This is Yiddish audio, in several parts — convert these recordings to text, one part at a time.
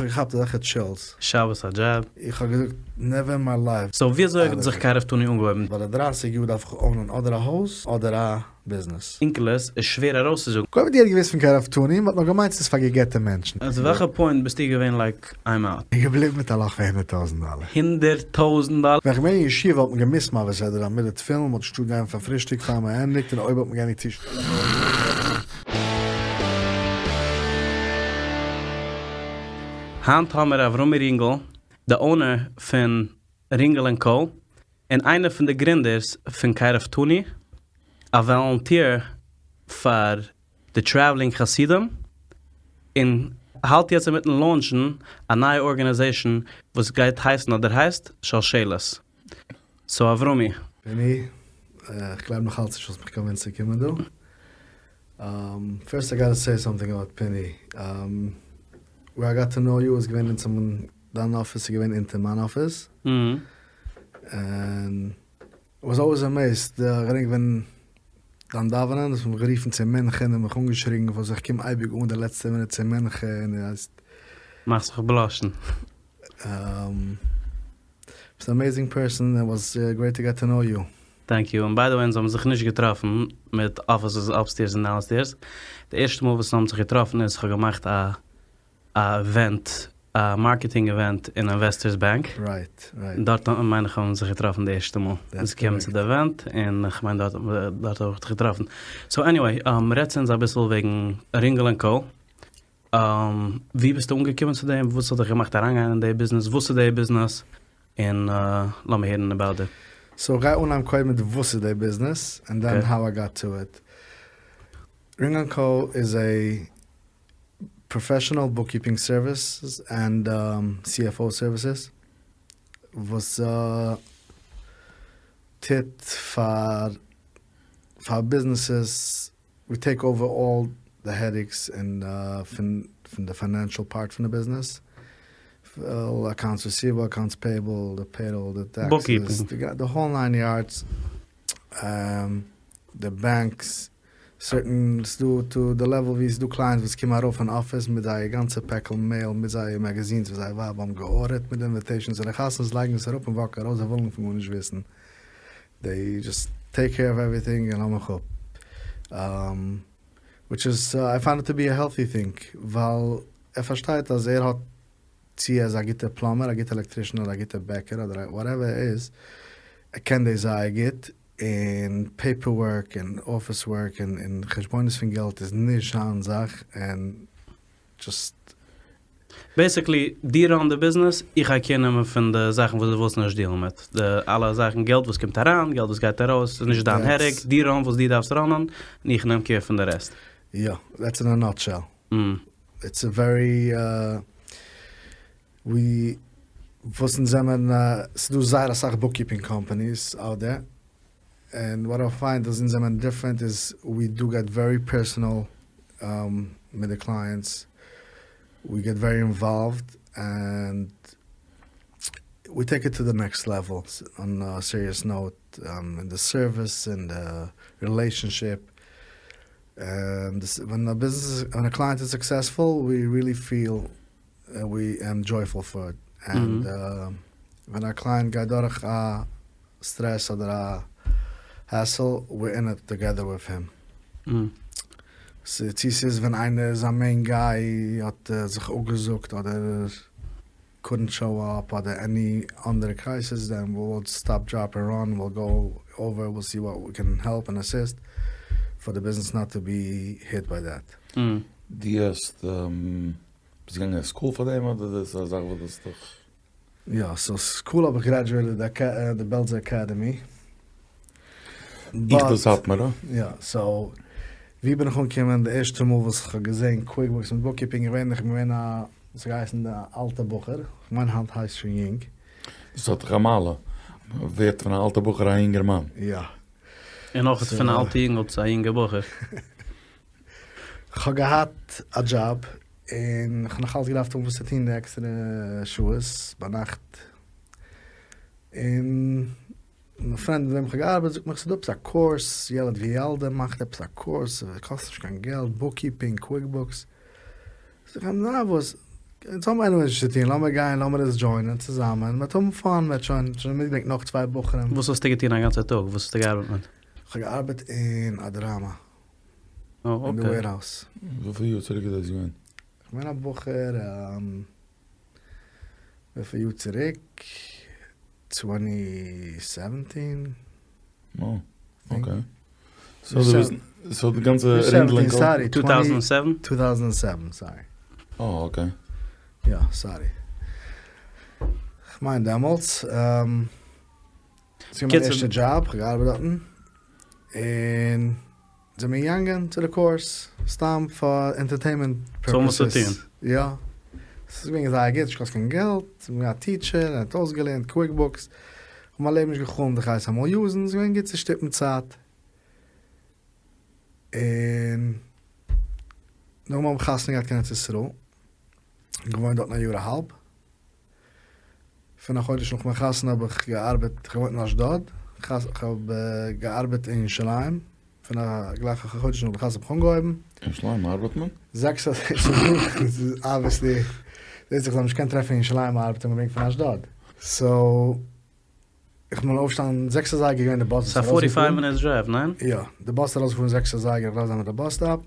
איך האב געכאפט אזעלכע chills. שבת א דזשאב. איך האב געזאגט never in my life. So וויאזוי האט זיך קרבתנו אנגעהויבן? ביי די דרייסיג יאר דארף איך own ען אדער א הויז אדער א ביזנעס. אונקלוס איז שווער ארויסצוזאגן. קודם האט יעדער געוואוסט פון קרבתנו, מ'האט נאר געמיינט ס'איז פאר גע'גט'ע מענטשן. At וועלכע point ביסטו געווען like I'm out? און געבליבן מיט א לאך פון 100,000 דאלער. 100,000 דאלער? ווען כ'בין אין ישיבה האט מען געמוזט מעביר סדרה זיין מיט די תפילין, מ'האט נישט געטארט גיין פאר פרישטאג פאר מ'ענדיגט און אויב האט מען געענדיגט צו היינט האמיר אברומי רינגל, די owner פון רינגל ענד קאו, און איינער פון די גרינדערס פון קרבתנו, א volunteer פאר די traveling חסידים, און האלט יעצט אינמיטן launch ן א נייע organization וואס גייט הייסן אדער הייסט שלשלת. So אברומי. פיני, איך גלייב נאך אלץ נישט האסט מיך convinced צו קומען דא. First I gotta say something about פיני. Where I got to know you איז געווען אונז דיין אפיס איז געווען אונטער מיין אפיס. און I was always amazed, כ'געדענק ווען דיין דאווענען האסט מיך גערופן צו מנחה און מיך אנגעשריגן פארוואס איך קום אייביג אן די לעצטע מינוט צו מנחה און דו הייסט. מאכסט מיך blush ן. ביסט אן amazing person, it was great to get to know you. Thank you, און by the way אונז האבן זיך נישט געטראפן מיט offices upstairs און downstairs, די ערשטע מאל וואס אונז האבן זיך געטראפן איז כ'האב געמאכט א א event, א marketing event אין Investors Bank, right right. דארט מיין איך האבן זיך געטראפן די ערשטע מאל, ביסט געקומען צו די event און כ'מיין דארט דארט האב איך דיך געטראפן, so anyway רעד צו אונז אביסל וועגן רינגל ענד קאו, ווי ביסטו אנגעקומען צו דעם? וואס האט דיך געמאכט אריינגיין אין די ביזנעס? וואס איז די ביזנעס? און לאמיר הערן about די. So כ'גיי אנהייבן קודם מיט וואס איז די ביזנעס און then how I got to it. רינגל ענד קאו איז א professional bookkeeping services and CFO services וואס טוט פאר פאר ביזנעסעס we take over all the headaches און פון פון די financial part פון די ביזנעס, accounts receivable, accounts payable, די payroll, די taxes, די whole nine yards, די banks, certain, ס'דא to the level ווי ס'דא clients וואס קומען ארויף אין אפיס מיט זייער גאנצע פעקל mail מיט זייער magazines וואס זייער ווייב האבן געארדערט מיט די invitations און די חתונות לייגן עס אראפ און walk ן ארויס זיי ווילן פון גארנישט וויסן. They just take care of everything און לאז מיך אפ. Which is I find it to be a healthy thing ווייל ער פארשטייט אז ער האט צו ער איז א גוטער plumber א גוטע electrician אדער א גוטער בעקער אדער whatever ער איז ער קען דאס זייער גוט און paper work און office work און חשבונות פון געלט איז נישט זיין זאך און just. Basically, דו run די ביזנעס, איך גיי care נעמען פון די זאכן וואס דו ווילסט נישט deal ן מיט. די אלע זאכן, געלט וואס קומט אריין, געלט וואס גייט ארויס, איז נישט דיין headache, דו run וואס דו דארפסט run ען, און איך נעם care פון די רעסט. יא, that's in a nutshell. It's a very ווי וואס אונז זעמען, ס'דא זייער אסאך bookkeeping companies out there, און what I find אז אונז זעמען different איז we do get very personal מיט די clients, we get very involved and we take it to the next level on a serious note אין די service און די relationship, און ווען א ביזנעס ווען א client איז successful we really feel we am joyful for it, און ווען א client גייט דורך א סטרעס אדער א hassle we're in it together with him. צו ס'איז ווען איינער איז א main guy האט זיך אפגעזאגט אדער couldn't show up אדער any אנדערע crisis then we'll stop drop and run we'll go over we'll see what we can help and assist for the business not to be hit by that. דו האסט ביסט געגאנגען אין school פאר דעם אדער דאס איז א זאך וואס דו האסט דיך. יא, so school האב איך graduated די בעלזא Academy. איך די סאטמארע. יא, so ווי בין איך אנגעקומען די ערשטע מאל וואס איך האב געזען QuickBooks מיט bookkeeping איך בין איך געווען א וואס האט געהייסן די אלטע בחור, איך מיין היינט הייסט שוין יונג. דאס האט דאך א מעלה, מען ווערט פון א אלטע בחור א יונגערמאן. יא. און אויך פון א אלטע יונגל צו א יונגע בחור. כ'האב געהאט א דזשאב און כ'האב נאך אלץ געדארפט האבן וואס צו טון די עקסטערע שעות ביינאכט, און מיין friend מיט וועם כ'האב געארבעט זאגט מיך ס'איז דא עפעס א קורס, ילד וילדה מאכט עפעס א קורס, ס'קאסט נישט קיין געלט, bookkeeping, QuickBooks, זאג איך אים נאר וואס? אונז האבן עניוועי נישט צו טון, לאמיר גיין, לאמיר עס דזשוינען צוזאמען, מ'וועט האבן פאן, מ'וועט שוין, שוין מיטגעברענגט נאך צוויי בחורים. וואס האסטו געטון א גאנצע טאג? וואס האסטו געארבעט מיט? כ'האב געארבעט אין אדרמה, אין די וועירהאוז. וויפיל יאר צוריק איז דאס געווען? כ'בין א בחור וויפיל יאר צוריק? twenty seventeen? אה, okay. So די גאנצע רינגל און sorry, two thousand seven? two thousand seven, sorry. אה, okay. יא, sorry. כ'מיין דעמאלטס. ס'איז געווען מיין ערשטע דזשאב, כ'האב געארבעט דארטן. און זעמיר געגאנגען צו די course, סתם פאר entertainment purposes. צו האבן וואס צו טון. יא. ס'איז געווען זייער גוט, נישט געקאסט קיין געלט, מ'האט געהאט א teacher, ער האט אויסגעלערנט QuickBooks. כ'האב מיין לעבן נישט גע'חלומ'ט איך גיי עס אמאל use ן, ס'איז געווען גוט צו שטופן צייט. און נאכדעם האב איך חתונה געהאט קיין ארץ ישראל, געוואוינט דארטן א יאר א האלב. פון א חודש נאך מיין חתונה האב איך געארבעט, איך האב געוואוינט אין אשדוד, איך האב געארבעט אין ירושלים, פון א גלייך א חודש נאך די חתונה האב איך אנגעהויבן. אין ירושלים ארבעט מען? זעקס obviously, זעהט זיך זיי האבן נישט געקענט טרעפן אין ירושלים ארבעט האבן געברענגט פון אשדוד, so איך בין אויפשטאנען זעקס אזייגער געווען די באס ס'איז א forty five minutes drive, ניין? יא, די באס איז ארויסגעפארן זעקס אזייגער, איך דארף זיין ביי די bus stop.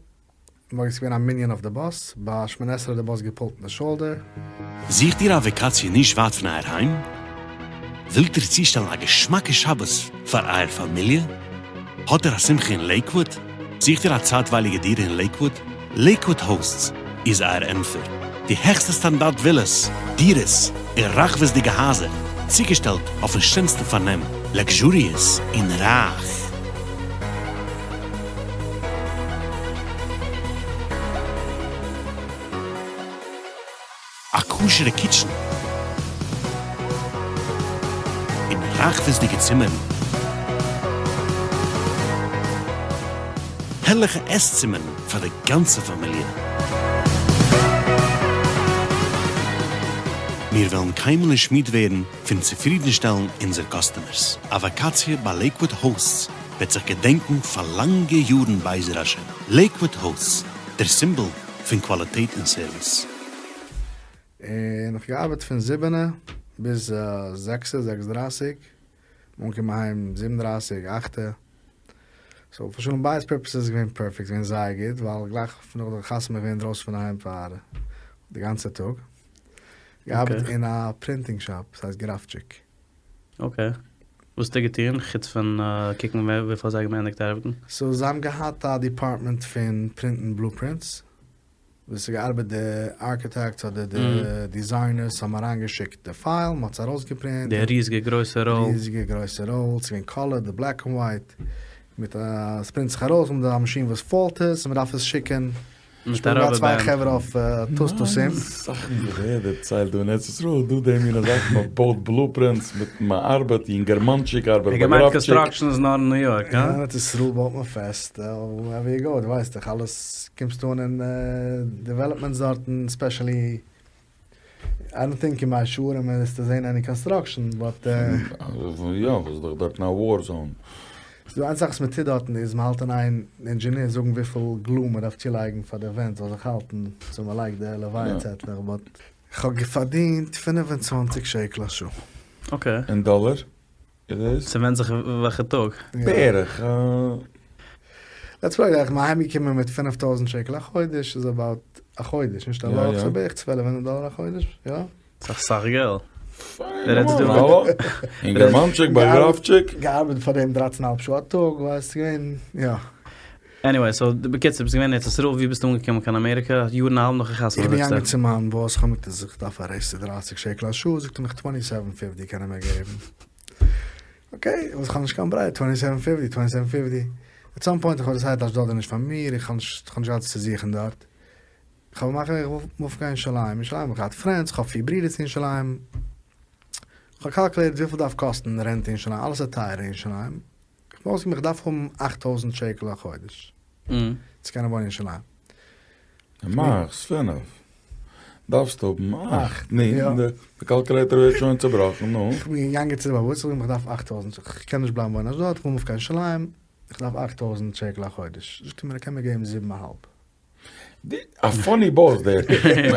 מארגן איז געווען א מנין אויף די באס, ביי שמונה עשרה האט די באס גע pull ט אין די shoulder. זוכט איר א וואקאציע נישט ווייט פון אייער היים? ווילט איר צושטעלן א געשמאקע שבת פאר אייער פאמיליע? האט איר א שמחה אין לעיקוואוד? זוכט איר א צייטווייליגע דירה אין לעיקוואוד? לעיקוואוד האוסטס איז אייער ענטפער. די העכסטע סטאנדארט ווילעס, דירות, און רחבות'דיגע הייזער, צוגעשטעלט אויפן שענסטן פארנעם, luxurious און רייך. א כשר'ע kitchen און רחבות'דיגע צימערן, הערליכע עס-צימערן פאר די גאנצע פאמיליע. מיר וועלן קיינמאל נישט מיד ווערן פון צופרידנשטעלן אונזער customers. א וואקאציע ביי לעיקוואד האוסטס וועט זיך געדענקן פאר לאנגע יארן בעזר השם. לעיקוואד האוסטס, דער סימבאל פון קוואליטעט און סערוויס. און איך געארבעט פון זיבענע ביז זעקסע, זעקס דרייסיג, אנגעקומען אהיים זיבן דרייסיג, אכטע, so פאר שלום בית purposes איז געווען perfect, געווען זייער גוט, ווייל גלייך נאך די חתונה געווען אינדרויסן פון אהיים פאר די גאנצע טאג, געארבעט אין א printing shop, ס'הייסט גראפטשיק. okay, וואס האסטו געטון חוץ פון קוקן וויפיל זיי האבן געענדיגט ארבעטן? so זיי האבן געהאט א department פון print ן blueprints, וואס איז געארבעט די architects אדער די designers האבן אריינגעשיקט די file, מען האט עס ארויסגעפרינט. די ריזיגע גרויסע roll. ריזיגע גרויסע roll, ס'איז געווען color, די black and white, מיט א, ס'פרינט זיך ארויס, מ'האט א מאשין וואס fold ט עס, און מ'דארף עס שיקען מיט א rubber צוויי band. חברה אויף טוסטוסים. מיינע זאכן וואס ער דערציילט דא אין ארץ ישראל, דא די מינע זאכן, מען בויט blueprints מיט מען ארבעט, יונגערמאנטשיק ארבעט איך ביי געמיינט גראפטשיק. construction איז נאר אין ניו יארק, הא? אין ארץ ישראל בויט מען פעסט, wherever you go, דו ווייסט דאך אלעס, קומסט אן אין developments דארטן, especially I don't think אין מאה שערים וועסטו זעהן any construction, but. יא, ס'איז דאך דארטן א war zone. ס'איז דא איין זאך וואס מ'טוט דארטן איז מ'האלט אין איין engineer זאגן וויפיל glue מ'דארף צולייגן פאר די ווענט זאל זיך האלטן, so מ'לייגט די לוויה צעטלעך, but. כ'האב פארדינט 25 שקל א שעה. okay. אין דאלער איז דאס? ס'ווענדט זיך וועלכע טאג. בערך. let's put it איך בין אהיימגעקומען מיט 5000 שקל א חודש איז about א חודש נישט א וואך ס'איז בערך 1200 דאלער א חודש יא? ס'איז אסאך געלט. אינגערמאנטשיק באגראפטשיק. געארבעט פאר דעם דרייצן האלב שעה א טאג ווייסט ס'איז געווען יא. anyway so בקיצור ביסט געווען אין ארץ ישראל ווי ביסטו אנגעקומען קיין אמעריקא יאר און א האלב נאכן חתונה איך בין געגאנגען צו מיין boss כ'האב אים געזאגט אז איך דארף א raise צו 30 שקל א שעה זאגט ער מיך twenty seven fifty קען ער מיר געבן. okay, וואס איך האב נישט קיין ברירה, twenty seven fifty, twenty seven fifty. at some point איך האב decided אשדוד איז נישט פאר מיר, איך האב נישט, איך האב נישט געהאט וואס צו זוכן דארט. איך האב געמאכט איך וויל move ן קיין ירושלים, ירושלים האב איך געהאט friends, איך האב פיר ברידערס אין ירושלים. איך האב calculated וויפיל דארף קאסטן rent אין ירושלים, אלעס איז טייער אין ירושלים. איך בין אויסגעקומען איך דארף האבן 8000 שקל א חודש צו קענען וואוינען אין ירושלים. מאכסט פינף. דארפסט האבן אכט. נו, די calculator ווערט שוין צובראכן, נו. איך בין געגאנגען צו די באבע, איך זאג אים איך דארף 8000, איך קען נישט בלייבן וואוינען אשדוד, איך וויל move ן קיין ירושלים, איך דארף 8000 שקל א חודש. זאגט ער מיר ער קען מיר געבן זיבן אהאלב. א פאני באס דער.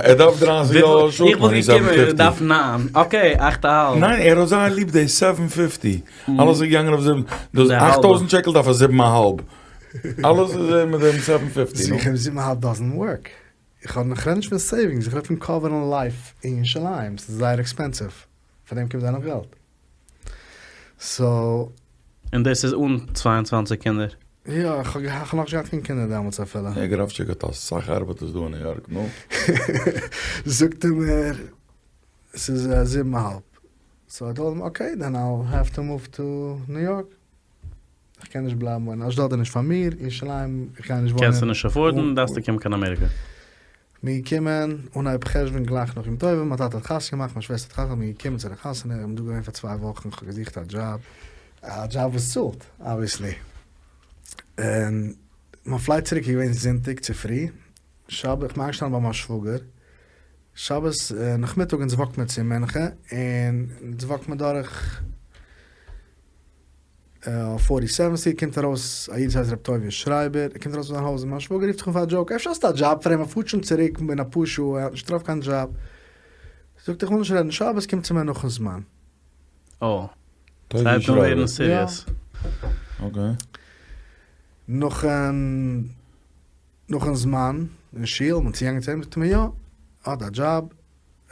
ער דארף דרייסיג דאלער א שעה, איך וואלט געקומען ער דארף ניין, אקעי אכט א האלב. ניין ער האט זייער ליב די סעווען פיפטי, אלעס איז געגאנגען אויף זיבן, דאס 8000 שקל דארף ער זיבן א האלב, אלעס איז ער מיט דעם סעווען פיפטי. זאג איך אים זיבן א האלב דאזענט ווארק, איך האב איך רעד נישט פון סעיווינגס, איך רעד פון קאווערן לייף אין ירושלים, ס'איז זייער עקספענסיוו, פאר דעם קומט זיי נאך געלט. סאו. און דאס איז אן 22 קינדער? יא, איך האב נאכנישט געהאט קיין קינדער דעמאלטס אפילו. הער גראפטשיק האט אסאך ארבעטערס דא אין ניו יארק, נו. זאגט ער מיר ס'איז זיבן אהאלב. סאו איי טאלד הים אקעי דען איי וויל העוו טו מוו טו ניו יארק. איך קען נישט בלייבן וואוינען, אשדוד איז נישט פאר מיר, ירושלים איך גיי נישט וואוינען. קענסטו נישט עפארדן, דארפסטו קומען קיין אמעריקע. מיר געקומען אנהייב חשוון גלייך נאך יום טובים, מיין טאטע האט חתונה געמאכט, מיין שוועסטער האט חתונה געהאט, מיר געקומען צו די חתונה, איך בין דא געווען פאר צוויי וואכן, איך האב געזוכט א דזשאב, א דזשאב וואס צאלט, אבוויעסלי, און מיין פלייט צוריק איז געווען זונטאג צופרי, שבת, איך בין איינגעשטאנען ביי מיין שוואגער, שבת נאכמיטאג אונז וואקט מיר צו מנחה, און אונז וואקט מיר דורך. אויף פארטי סעווען סטריט קומט ארויס א איד וואס הייסט ר' טובי' שרייבער, ער קומט ארויס פון זיין הויז און מיין שוואגער רופט זיך אן פאר א דזשאוק, אפשר האסטו א דזשאב פאר אים, ער פארט שוין צוריק אין אפאר שעה, ער האט נישט געטראפן קיין דזשאב. זאגט ער איך וויל נישט רעדן שבת, קום צו מיר נאכן זמן. אה. ס'הייבט אן ווערן סיריעס. אקעי. נאכן נאכן זמן אין שול, מ'איז צוגעגאנגען צו אים, זאגט ער מיר יא, ער האט א דזשאב,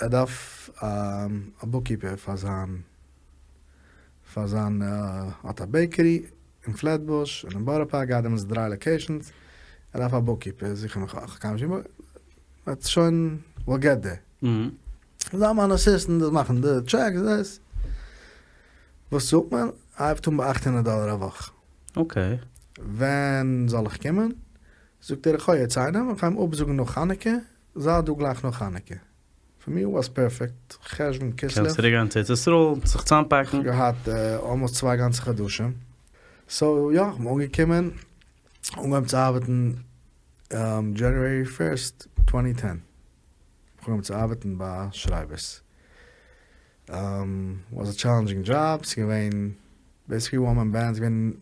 ער דארף א בוקקיפער פאר זיין פאר זיין האט א בעקערי אין פלעטבוש און אין בארא פארק געהאט דעמאלטס דריי לאקעישאנס ער דארף א בוקקיפער זיך איך האב קיינמאל נישט באט שוין וויל געט דער זיי מיין אסיסטענט דאס מאכן די טשעקס דאס וואס צאלט מען הייבט אן ביי 800 דאלער א וואך אקעי ווען זאל איך קומען זאגט ער איך האב יעצט איינעם איך גיי אים אפזאגן נאך חנוכה זיי דא גלייך נאך חנוכה. פאר מיר וואס פערפעקט, חשוון כסלו. קענסט צוריק גיין צו ארץ ישראל, זיך צוזאמפאקן. כ'האב געהאט אלמאסט צוויי גאנצע חדשים. סאו יא, כ'בין אנגעקומען, אנגעהויבן צו ארבעטן January first twenty ten. כ'האב אנגעהויבן צו ארבעטן ביי שרייבערס. וואס א טשעלענדזשינג דזשאב, ס'איז געווען בעיסיקלי וואן מען בענד, ס'איז געווען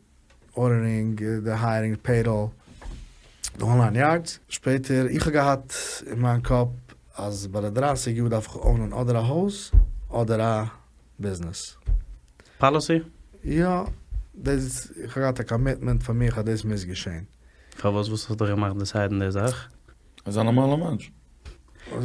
ארדערינג, די הייערינג, פעיראל, די האול ניין יארדס. שפעטער, איך האב געהאט אין מיין קאפ אז ביי די דרייסיג יאר דארף איך אונען אדער א הויז אדער א ביזנעס. פאליסי? יא, דאס, איך האב געהאט א קאמיטמענט פאר מיך אז דאס מוז געשען. פארוואס? וואס האט דיך געמאכט דיסיידן די זאך? ער איז א נארמאלער מענטש. וואס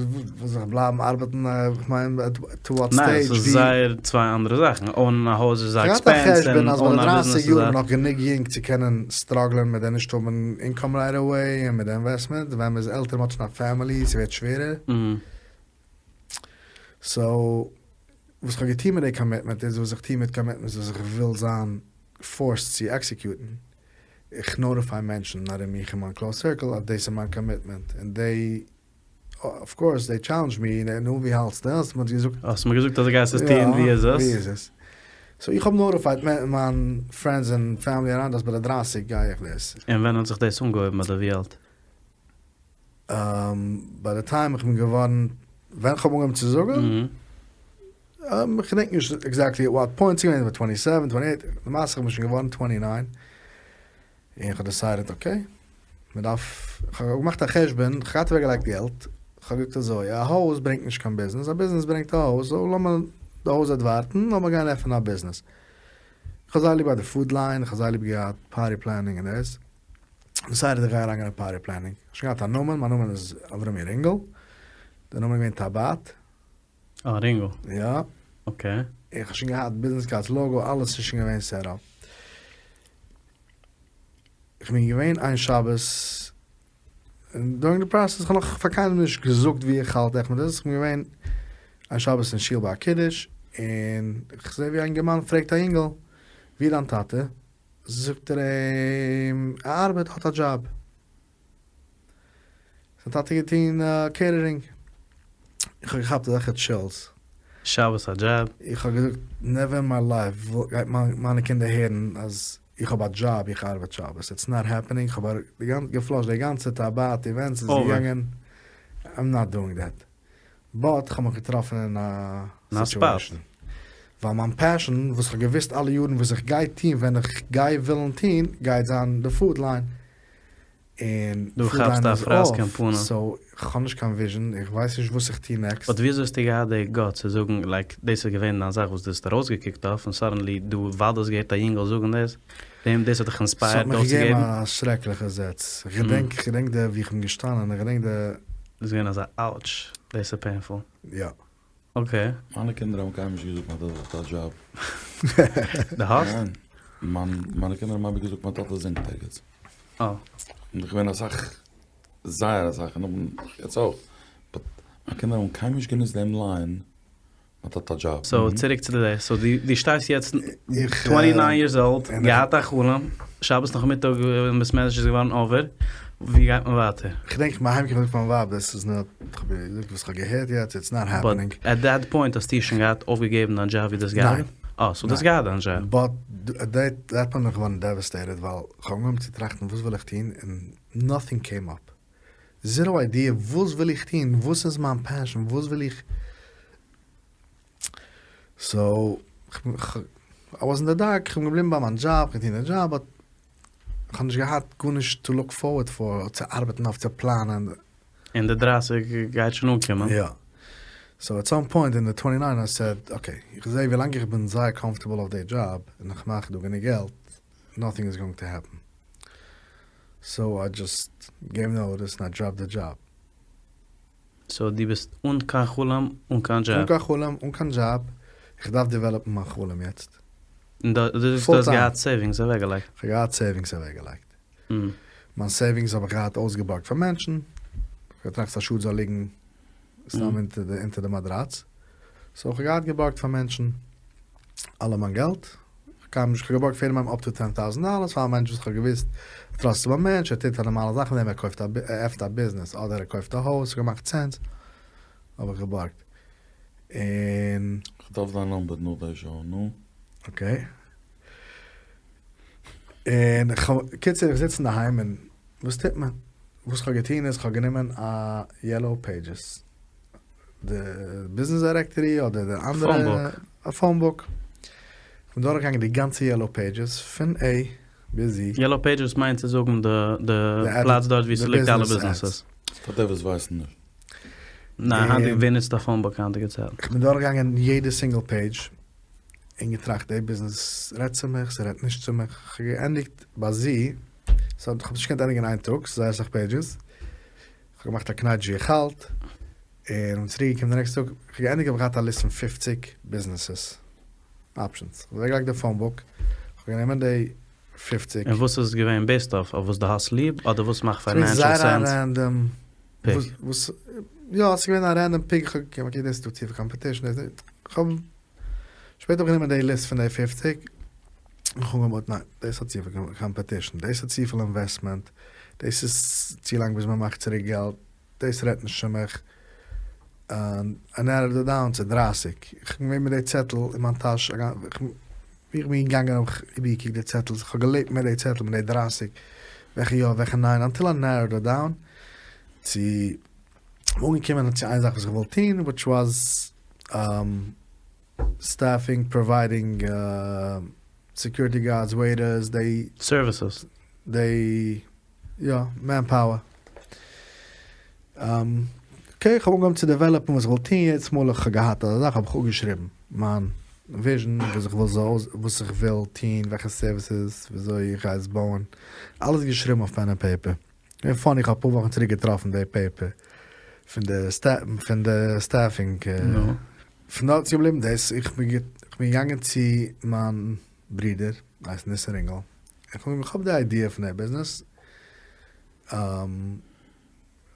זיך בלייבן ארבעטן, איך מיין טו וואט סטעידזש ניין, ס'איז זייער צוויי אנדערע זאכן, אונען א הויז איז א עקספענס און אונען א ביזנעס איז א. כ'האב געהאט א חשבון אז ביי די דרייסיג יאר בין איך נאך גענוג יונג צו קענען סטראגלען מיט די נישט האבן אינקאם רייט אוועי און מיט די אינוועסטמענט, ווען מ'איז עלטער מ'האט שוין א פעמילי ס'ווערט שווערער. סאו וואס כ'האב געטון מיט די קאמיטמענט איז וואס איך טו מיט קאמיטמענטס וואס איך וויל זיין פארסד צו עקסעקיוטן, איך נאוטיפיי מענטשן ארום מיך אין מיין קלאוז סירקל אז דאס איז מיין קאמיטמענט און דעי אף קאורס דעי טשעלענדזש מי, נו ווי האלטסטו? האסט מיר געזאגט. האסט מיר געזאגט אז דו גייסט עס טון, ווי איז עס? ווי איז עס? סאו איך האב נאוטיפייד מיין פרענדס און פעמילי אראונד אז ביי די דרייסיג גיי איך דאס. און ווען האט זיך דאס אנגעהויבן אדער ווי אלט? ביי די טיים איך בין געווארן, ווען כ'האב אנגעהויבן צו זאגן? איך געדענק נישט עקזעקטלי עט וואט פוינט, ס'איז געווען איבער טווענטי סעווען, טווענטי עיט, למעשה איך בין שוין געווארן טווענטי ניין, און איך האב דעסיידעט אקעי, מען דארף, איך האב געמאכט א חשבון, איך האב געהאט אוועקגעלייגט געלט, איך האב געזאגט אזוי, א הויז ברענגט נישט קיין ביזנעס, א ביזנעס ברענגט א הויז, סאו לאמיר, די הויז וועט ווארטן, לאמיר גיין עפענען א ביזנעס. איך האב זייער ליב געהאט די פוד ליין, איך האב זייער ליב געהאט פארטי פלענינג און דאס, דעסיידעט איך גיי אריינגיין אין פארטי פלענינג, איך האב שוין געהאט א נאמען, מיין נאמען איז אברומי רינגל, די נאמען איז געווען טאבאט. אה, רינגל. יא. אקעי. איך האב שוין געהאט ביזנעס קארדס, לאגא, אלעס איז שוין געווען סעט אפ. איך בין געווען איין שבת, און דוירינג די פראסעס, איך האב נאך פאר קיינעם נישט געזאגט ווי איך האלט עכט מיט דאס, איך בין געווען איין שבת אין שול ביי א קידוש, און איך זע ווי א אינגערמאן פרעגט א יונגעל, ווי איז דיין טאטע? זאגט ער אים, ער ארבעט, האט א דזשאב. זיין טאטע האט געטון קעיטערינג. איך האב געכאפט אזעלכע טשילס. שבת א דזשאב. איך האב געזאגט נעווער אין מיי לייף גייט מיינע קינדער הערן אז איך האב א דזשאב איך ארבעט שבת איטס נאט העפענינג איך האב געפלאשט די גאנצע טאבאט איווענטס איז געגאנגען איים נאט דואינג דעט באט איך האב מיך געטראפן אין א סיטואשען ווייל מיין פעשען וואס איך האב געוויסט אלע יארן וואס איך גיי טון ווען איך גיי ווילן טון גייט זיין די פוד ליין. און דו food כאפסט line א איז פראסק אין off, פנים. so כ'האב נישט קיין vision, איך ווייס נישט וואס איך טוה next. But וויאזוי האסטו געהאט די guts צו זאגן like דאס איז געווען דיין זאך וואס דו האסט ארויסגעקוקט אויף און suddenly דו ווייל דו האסט געהערט א יונגעל זאגן דאס, דעם דאס האט דיך ס'האט inspired מיך געגעבן אויפצוגעבן? א שרעקליכע זעץ, כ'געדענק כ'געדענק די ווי כ'בין געשטאנען, איך געדענק די. דאס איז געווען אזא ouch, דאס איז painful. יא. Okay. מיינע קינדער האבן קיינמאל נישט געזאגט מיין טאטע האט א דזשאב. דו האסט? ניין. מיין מיינע קינדער האבן אייביג געזאגט מיין טאטע זינגט ערגעץ. אה. און איך געווען אסאך, זייער אסאך, און נאכדעם יעצט אויך. But מיינע קינדער האבן קיינמאל נישט גענוצט דעם line מיין טאטע האט א דזשאב. So צוריק צו די so דו שטייסט יעצט 29 years old, געהאט א חלום, שבת נאכמיטאג אין בית מדרש איז געווארן over, ווי גייט מען ווייטער? כ'דענק כ'בין אהיימגעקומען געזאגט פאר מיין ווייב דאס איז not, כ'האב איר געזאגט וואס כ'האב געהערט יעצט, it's not happening. But at that point האסטו שוין געהאט אויפגעגעבן דיין דזשאב ווי דו האסט געארבעט? ניין. אה, so דו האסט געהאט דיין דזשאב. But at that point בין איך געווארן devastated ווייל כ'האב אנגעהויבן צו טראכטן וואס וויל איך טון און nothing came up. Zero idea וואס וויל איך טון, וואס איז מיין passion, וואס וויל איך, so I was in the dark, כ'בין געבליבן ביי מיין דזשאב, כ'האב געטון די דזשאב but כ'האב נישט געהאט גארנישט to look forward for, צו ארבעטן אויף, צו פלאנען. און די 30 גייט שוין אנקומען. יא. So at some point אין די 29 I said, okay, איך זעה ווילאנג איך בין זייער comfortable אויף די דזשאב, און איך מאך דא גענוג געלט, nothing is going to happen. So I just gave notice און I dropped the job. So דו ביסט אן קיין חלום, אן קיין דזשאב. אן קיין חלום, אן קיין דזשאב, איך דארף develop ן מיין חלום יעצט. און דו זאגסט דו האסט געהאט savings אוועקגעלייגט. כ'האב געהאט savings אוועקגעלייגט. מיין savings האב איך געהאט אויסגעבארגט פאר מענטשן. כ'האב געטראכט ס'איז א שאד זאל ליגן סתם אונטער די מאדראץ. So כ'האב געהאט געבארגט פאר מענטשן אלע מיין געלט. כ'האב נישט, כ'האב געבארגט פאר יעדעם איינעם up to 10,000 דאלער, פאר א מענטש וואס כ'האב געוואוסט trust able מענטש, ער טוט א נארמאלע זאך מיט דעם, ער קויפט א, ער עפנט א ביזנעס, אדער ער קויפט א הויז, ס'האט געמאכט sense, האב איך געבארגט. און. כ'דארף דיין number נאך די show, נו. Okay. און כ'האב, קיצור איך זיץ אינדערהיים און וואס טוט מען? וואס כ'האב געטון איז כ'האב גענומען א yellow pages, די ביזנעס directory אדער די אנדערע. Phone book. א phone book. כ'בין דורכגעגאנגען די גאנצע yellow pages פון A ביז Z. Yellow pages מיינט צו זאגן די פלאץ דארט ווי ס'ליגט אלע ביזנעסעס. פאר די וואס ווייסן נישט. ניין, היינטיגע, ווער נוצט א phone book היינטיגע צייטן? כ'בין דורכגעגאנגען יעדע single page און געטראכט די ביזנעס רעדט צו מיך, ס'רעדט נישט צו מיך. כ'האב געענדיגט ביי Z, סאו כ'האב נישט געקענט ענדיגן אין איין טאג, ס'איז זייער אסאך pages. כ'האב געמאכט א קנייטש ווי איך האלט, און בין צוריק געקומען די נעקסטע טאג, כ'האב געענדיגט האב איך געהאט א ליסט פון 50 ביזנעסעס options, כ'האב אוועקגעלייגט די phone book, כ'האב גענומען די 50. און וואס איז געווען based אויף? אויף וואס דו האסט ליב אדער וואס מאכט financial זייער א sense? Random Pick. וואס, יא ס'איז געווען א random pick, כ'האב געקוקט okay דאס איז דא צופיל competition, דאס נישט, כ'האב שפעטער האב איך גענומען די ליסט פון די 50, און כ'האב אנגעהויבן ניין דאס האט צופיל competition, דאס האט צופיל investment, דאס איז צו לאנג ביז מ'מאכט צוריק געלט, דאס רעדט נישט צו מיך, און I narrowed it down צו 30, איך בין געווען מיט די צעטל אין מיין טאש, ווי איך בין געגאנגען האב איך איבערגעקוקט די צעטלס, איך האב געלעבט מיט די צעטל מיט די 30, וועלכע יא וועלכע ניין, until I narrowed it down צו, אנגעקומען צו איין זאך וואס איך וויל טון, which was staffing, providing security guards, waiters, די. Services. די, יא, manpower. Okay, איך האב אנגעהויבן צו develop ן וואס איך וויל טון, יעדעס מאל איך האב געהאט אזא זאך האב איך אפגעשריבן מיין vision, וואס איך וויל זאל, וואס איך וויל טון, וועלכע services, וויאזוי איך גיי עס בויען, אלעס געשריבן אויף pen און paper. געווען funny, איך האב אפאר וואכן צוריק געטראפן די paper פון די פון די staffing. נו. פון דארט איז געבליבן דאס, איך בין געגאנגען צו מיין ברודער, הייסט ניסן רינגל, איך האב אים איך האב די idea פון די ביזנעס,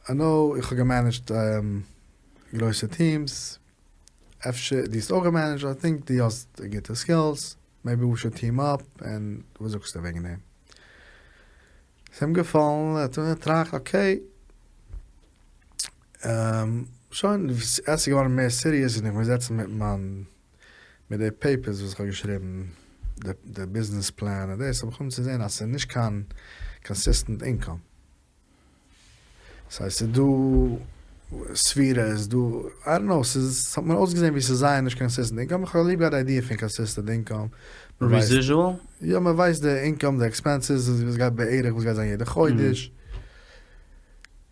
I know איך האב גע manage ט גרויסע teams, אפשר דו האסט אויך גע manage ט, I think דו האסט גוטע skills, maybe we should team up, און וואס זאגסטו וועגן דעם? ס'איז אים געפאלן, ער האט געטראכט okay, שוין, עס איז געווארן מער serious און איך בין געזעצן מיט מיין, מיט די papers וואס איך האב געשריבן, די ביזנעס פלאן און דאס, האב איך אנגעהויבן צו זען אז ס'איז נישט קיין consistent income. ס'הייסט ס'איז דא ספירה, איז דא, I don't know, ס'איז, ס'האט מיר אויסגעזען ווי ס'איז זייער נישט consistent income, איך האב ליב געהאט די idea פון consistent income. Residual? יא, מ'ווייסט די income, די expenses, וואס גייט בערך, וואס גייט זיין יעדע חודש.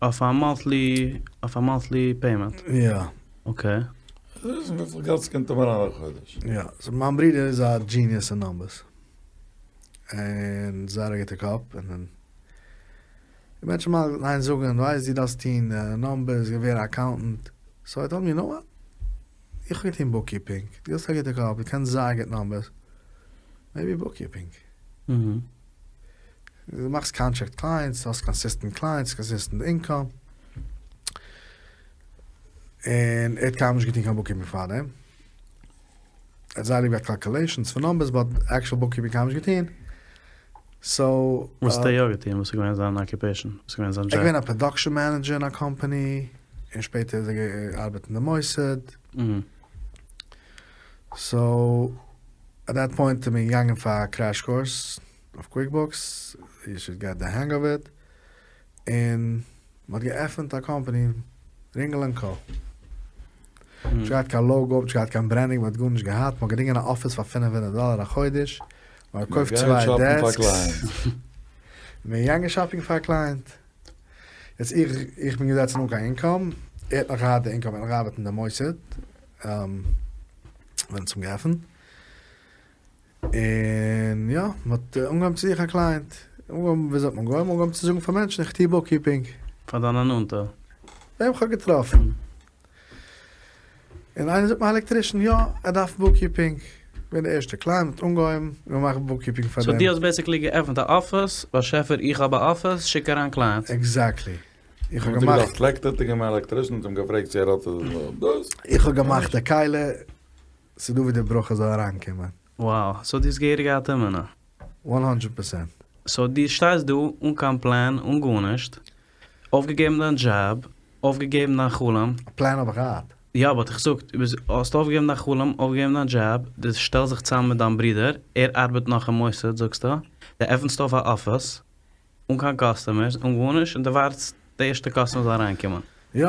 אויף א monthly, אויף א monthly payment? יא. Okay. וויסן וויפיל געלט ס'קומט אים אריין א חודש. יא. So מיין ברודער איז א genius אין numbers. און זייער א גוטע קאפ. און מענטשן מאל גיין זאגן, ווייסט דו דארפסט טון numbers, גיי ווער א accountant. So I told him, you know what? איך האב געטון bookkeeping. דו האסט א גוטע קאפ, דו קענסט זייער גוט numbers. Maybe bookkeeping. דו מאכסט contract clients, האסט consistent clients, consistent income. און ער האט קיינמאל נישט געטון קיין bookkeeping פארדעם. ער האט זייער ליב געהאט calculations פון numbers, but actual bookkeeping קיינמאל נישט געטון. So. וואס האט ער יא געטון? וואס איז געווען זיין occupation? וואס איז געווען זיין דזשאב? ער איז געווען א production manager אין א קאמפאני, און שפעטער איז ער געארבעט אין די מוסד. So, at that point איז מען געגאנגען פאר א crash course אויף QuickBooks, you should get the hang of it, און מען האט געעפענט א קאמפאני, רינגל ענד קאו. נישט געהאט קיין logo, נישט געהאט קיין branding, מען האט גארנישט געהאט, מען האט געדינגען א אפיס פאר 500 דאלער א חודש, מען האט געקויפט צוויי desks, מען איז געגאנגען shopping פאר א client. יעצט איך, איך בין געזעצן אן קיין income, ער האט נאך געהאט די income, ער האט נאך געארבעט אין די מוסד, ווען עס האט געעפנט, און יא, מען האט אנגעהויבן צו זוכן א client, אנגעהויבן, וויאזוי האט מען אנגעהויבן? אנגעהויבן צו זאגן פאר מענטשן איך טוה bookkeeping. פאר דיינע נאנטע? וועם כ'האב געטראפן. און איינער זאגט מיר א electrician, יא, ער דארף bookkeeping. געווען די ערשטע client, מ'האט אנגעהויבן, געמאכט bookkeeping פאר דעם. So דו האסט basically געעפנט א אפיס, באשעפער איך האב א אפיס, שיק אריין clients. Exactly. איך האב געמאכט. האט געדארפט לעקטער, געמאכט electrician, האט אים געפרעגט צו ער האט דאס. איך האב געמאכט די כלי, ס'דא ווי די ברכה זאל אריינקומען. Wow, so דו האסט געהעריג געהאט אמונה. 100 percent. So דו שטייסט דא אן קיין פלאן, אן גארנישט, אויפגעגעבן דיין דזשאב, אויפגעגעבן דיין חלום. א פלאן האב איך געהאט. יא, but איך זאג, דו ביסט, האסט אויפגעגעבן דיין חלום, אויפגעגעבן דיין דזשאב, דו שטעלסט זיך צוזאם מיט דיין ברודער, ער ארבעט נאך אין מוסד זאגסטו, דו עפנסט אויף א אפיס, אן קיין customers, אן גארנישט, און דו ווארטסט די ערשטע customer זאל אריינקומען. יא.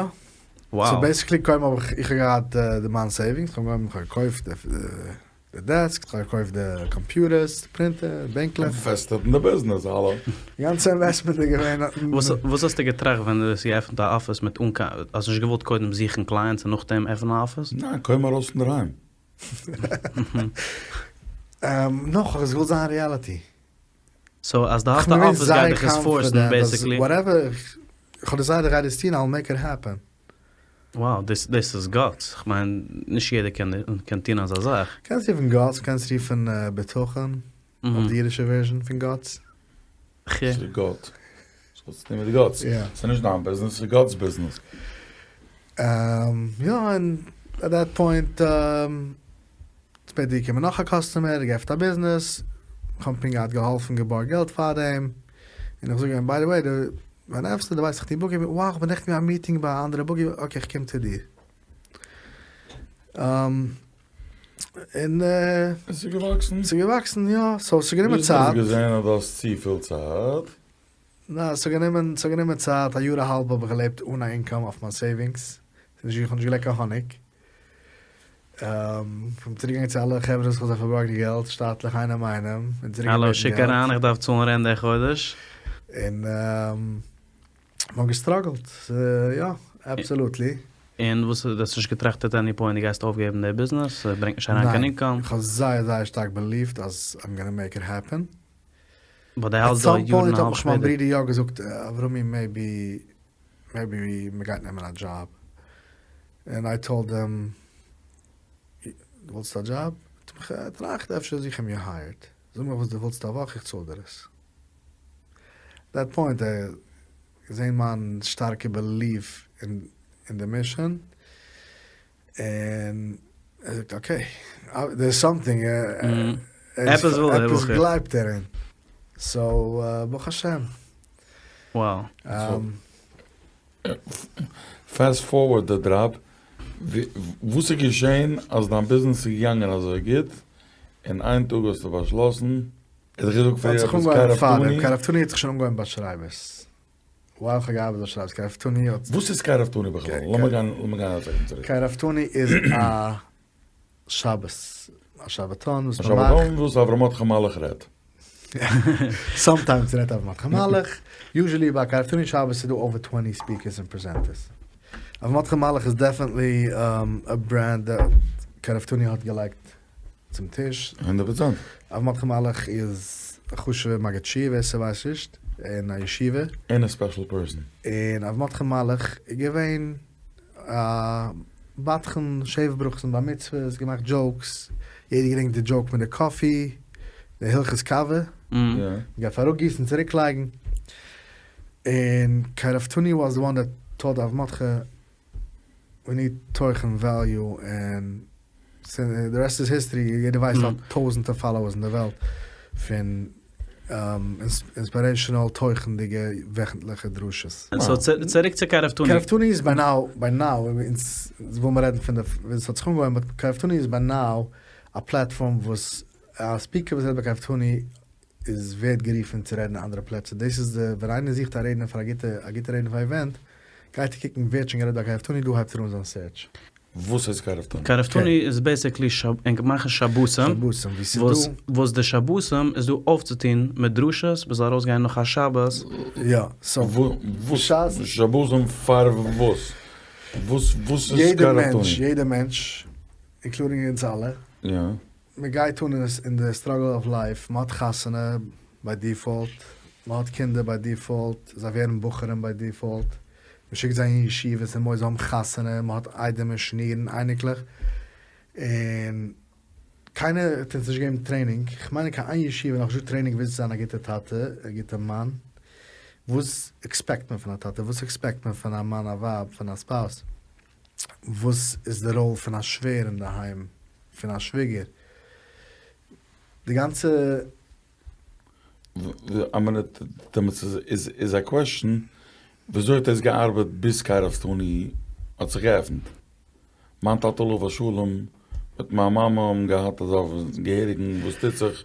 Wow. So basically קודם האב איך, איך האב געהאט די מיין savings, איך האב אנגעהויבן, איך האב געקויפט די desk, איך האב געקויפט די computers, די printer, בענקלעך. Invested אין די ביזנעס, האלא. די גאנצע investment איז געווען. וואס וואס האסטו געטראכט ווען דו האסט געעפנט א אפיס מיט אן קיין, האסט נישט געוואלט קודם זוכן clients און נאכדעם עפענען א אפיס? ניין, קוים ארויס פון דערהיים. נאך, איך האב עס געוואלט זיין reality. So אז דו האסט א אפיס גייט דיך עס force ן basically. Whatever, איך האב decide איך גיי דאס טון, I will make it happen. Wow, דאס דאס איז guts, כ'מיין נישט יעדער קען קען טון אזא זאך. קענסט רופן guts, קענסט רופן בטחון, אויף די אידישע version פון guts. ס'איז גאט. ס'האט צו טון מיט guts. ס'איז נישט דיין ביזנעס, ס'איז גאט'ס ביזנעס. יא, און at that point שפעטער געקומען נאך א customer, געעפנט א ביזנעס, כ'האב פונקט געהאט געהאלפן געבארגט געלט פאר דעם, און איך זאג אים by the way, דו ווען עפנסטו דו ווייסט איך טו bookkeeping, wow כ'בין נעכטן געווען א meeting ביי א אנדערע bookkeeper, okay כ'קום צו דיר. און. עס איז געוואקסן. ס'איז געוואקסן יא, so ס'איז גענומען צייט. ביז דו האסט געזען אז דו האסט צופיל צייט. ניין, ס'האט גענומען, ס'האט גענומען צייט, א יאר א האלב האב איך געלעבט אן א income אויף מיין savings, ס'איז נישט איך האב נישט געלעקט קיין האניג. כ'בין צוריק געגאנגען צו אלע חברה וואס כ'האב זיי פארבארגט די געלט, שטאטלעך איינעם איינעם, און צוריק האלא, געבעטן שיק געלט. אריין, איך דארף צאלן rent די חודש. און מ'האט גע struggle ט, יא, absolutely. און וואס, דו האסט נישט געטראכט at any point דו גייסט אויפגעבן די ביזנעס, ס'ברענגט נישט אריין קיין income? ניין, כ'האב זייער זייער שטארק believed אז I'm gonna make it happen. But דו האלטסט דא at some יארן point א האט האלב מיך מיין שפעטער. ברודער יא געזאגט, אברומי maybe maybe מ'גייט נעמען א דזשאב. און I told him, דו ווילסט א דזשאב? האט מיך געטראכט אפשר זוך איך מיר hired. זאג מיר וואס דו ווילסט א וואך איך צאל דיר עס. That point ער געזען מיין שטארקע belief אין די mission, און ער זאגט okay, there is something, עפעס וויל דער עפעס בחור. גלייבט ער אין, so ברוך השם. Wow. Fast forward די drop, וואס איז געשען אז דיין ביזנעס איז געגאנגען אזוי גוט, און איין טאג האסטו באשלאסן, ער האט דיך געזאגט האט פריער זיך עפעס אנגעהויבן פאר דעם, קרבתני? קרבתני האט זיך שוין אנגעהויבן ביי שרייבערס, while כ'האב געארבעט ביי שרייבערס, קרבתני האט. וואס איז קרבתני בכלל? לאמיר גיין לאמיר גיין א second צוריק. קרבתני איז א שבת, א שבתון וואס א מ'מאכט. שבתון וואס אברהם מרדכי מלאך רעדט. סאמטיימס רעדט אברהם מרדכי מלאך, יוזשעלי ביי קרבתוני שבת איז דא אווער טווענטי ספיקערס און פרעזענטערס. אברהם מרדכי מלאך איז דעפענטלי א ברענד דעט קרבתוני האט געלייגט צום טיש. הונדערט פראצענט. אברהם מרדכי מלאך איז א חשוב'ער מגיד שיעור ווער ס'ווייסט נישט, אין א ישיבה. און א ספעשל פערסאן. און אברהם מרדכי מלאך איז געווען א בדחן, שבע ברכות און בר מצוות, געמאכט דזשאוקס, יעדער געדענקט די דזשאוק מיט די קאפי, די הלכות קאווע, מ'גייט אראפגיסן צוריק לייגן, און קרבתוני וואס די וואן דעט טאוט אברהם מרדכי ווי ניד תוכן וועליו און די רעסט איז היסטערי, יעדער ווייסט ער האט טויזענטער פאלאוערס אין די וועלט פון אינספירעישאנעל תוכנ'דיגע וועכנטליכע דרשות. סאו צוריק צו קרבתוני. קרבתוני איז ביי נאו, ביי נאו, אונז וויל מיר רעדן פון די ווען ס'האט זיך אנגעהויבן, באט קרבתוני איז ביי נאו א פלעטפארם וואס א ספיקער וואס רעדט ביי קרבתוני איז ווערט גערופן צו רעדן אין אנדערע פלעצער, דאס איז די ווען איינער זוכט א רעדנער פאר א גוטע א גוטע רעדנער פאר א איווענט גייט ער קוקן ווער האט שוין גערעדט ביי קרבתוני דא הייבט ער אן זיין סערטש. וואס איז קרבתוני? קרבתוני איז בעסיקלי ענק מאכן שבתים, שבתים ווי ס'איז דא. וואס די שבתים איז דא אויפצוטון מיט דרשות, מ'זאל ארויסגיין נאך א שבת. יא, סאו וואס שבתים פאר וואס? וואס וואס איז יעדע קרבתוני? מענטש, יעדע מענטש, אינקלודינג אונז אלע, יא. מ'גייט אן אין די סטראגל אוו לייף, מ'האט חתונה ביי דיפאלט, מ'האט קינדער ביי דיפאלט, זיי ווערן בחורים ביי דיפאלט, מ'שיקט זיי אין ישיבות און מוסדות, זיי האבן חתונה, מ'האט איידעמער, שנירן, אייניקלעך, און קיינער האט אונז נישט געגעבן טרעינינג, כ'מיין אין קיין איין ישיבה איז נאכנישט דא טרעינינג וויאזוי צו זיין א גוטע טאטע, א גוטע מאן, וואס עקספעקט מען פון א טאטע, וואס עקספעקט מען פון א מאן, א ווייב, פון א ספאוס, וואס איז די ראל פון א שווער אינדערהיים, פון א שוויגער, די גאנצע. א מינוט, דעמאלטס איז איז א קוועסטשן, וויאזוי האט דאס געארבעט ביז קרבתוני האט זיך געעפנט? מיין טאטע עליו השלום מיט מיין מאמע האבן געהאט אזא געהעריגן וואס טוט זיך,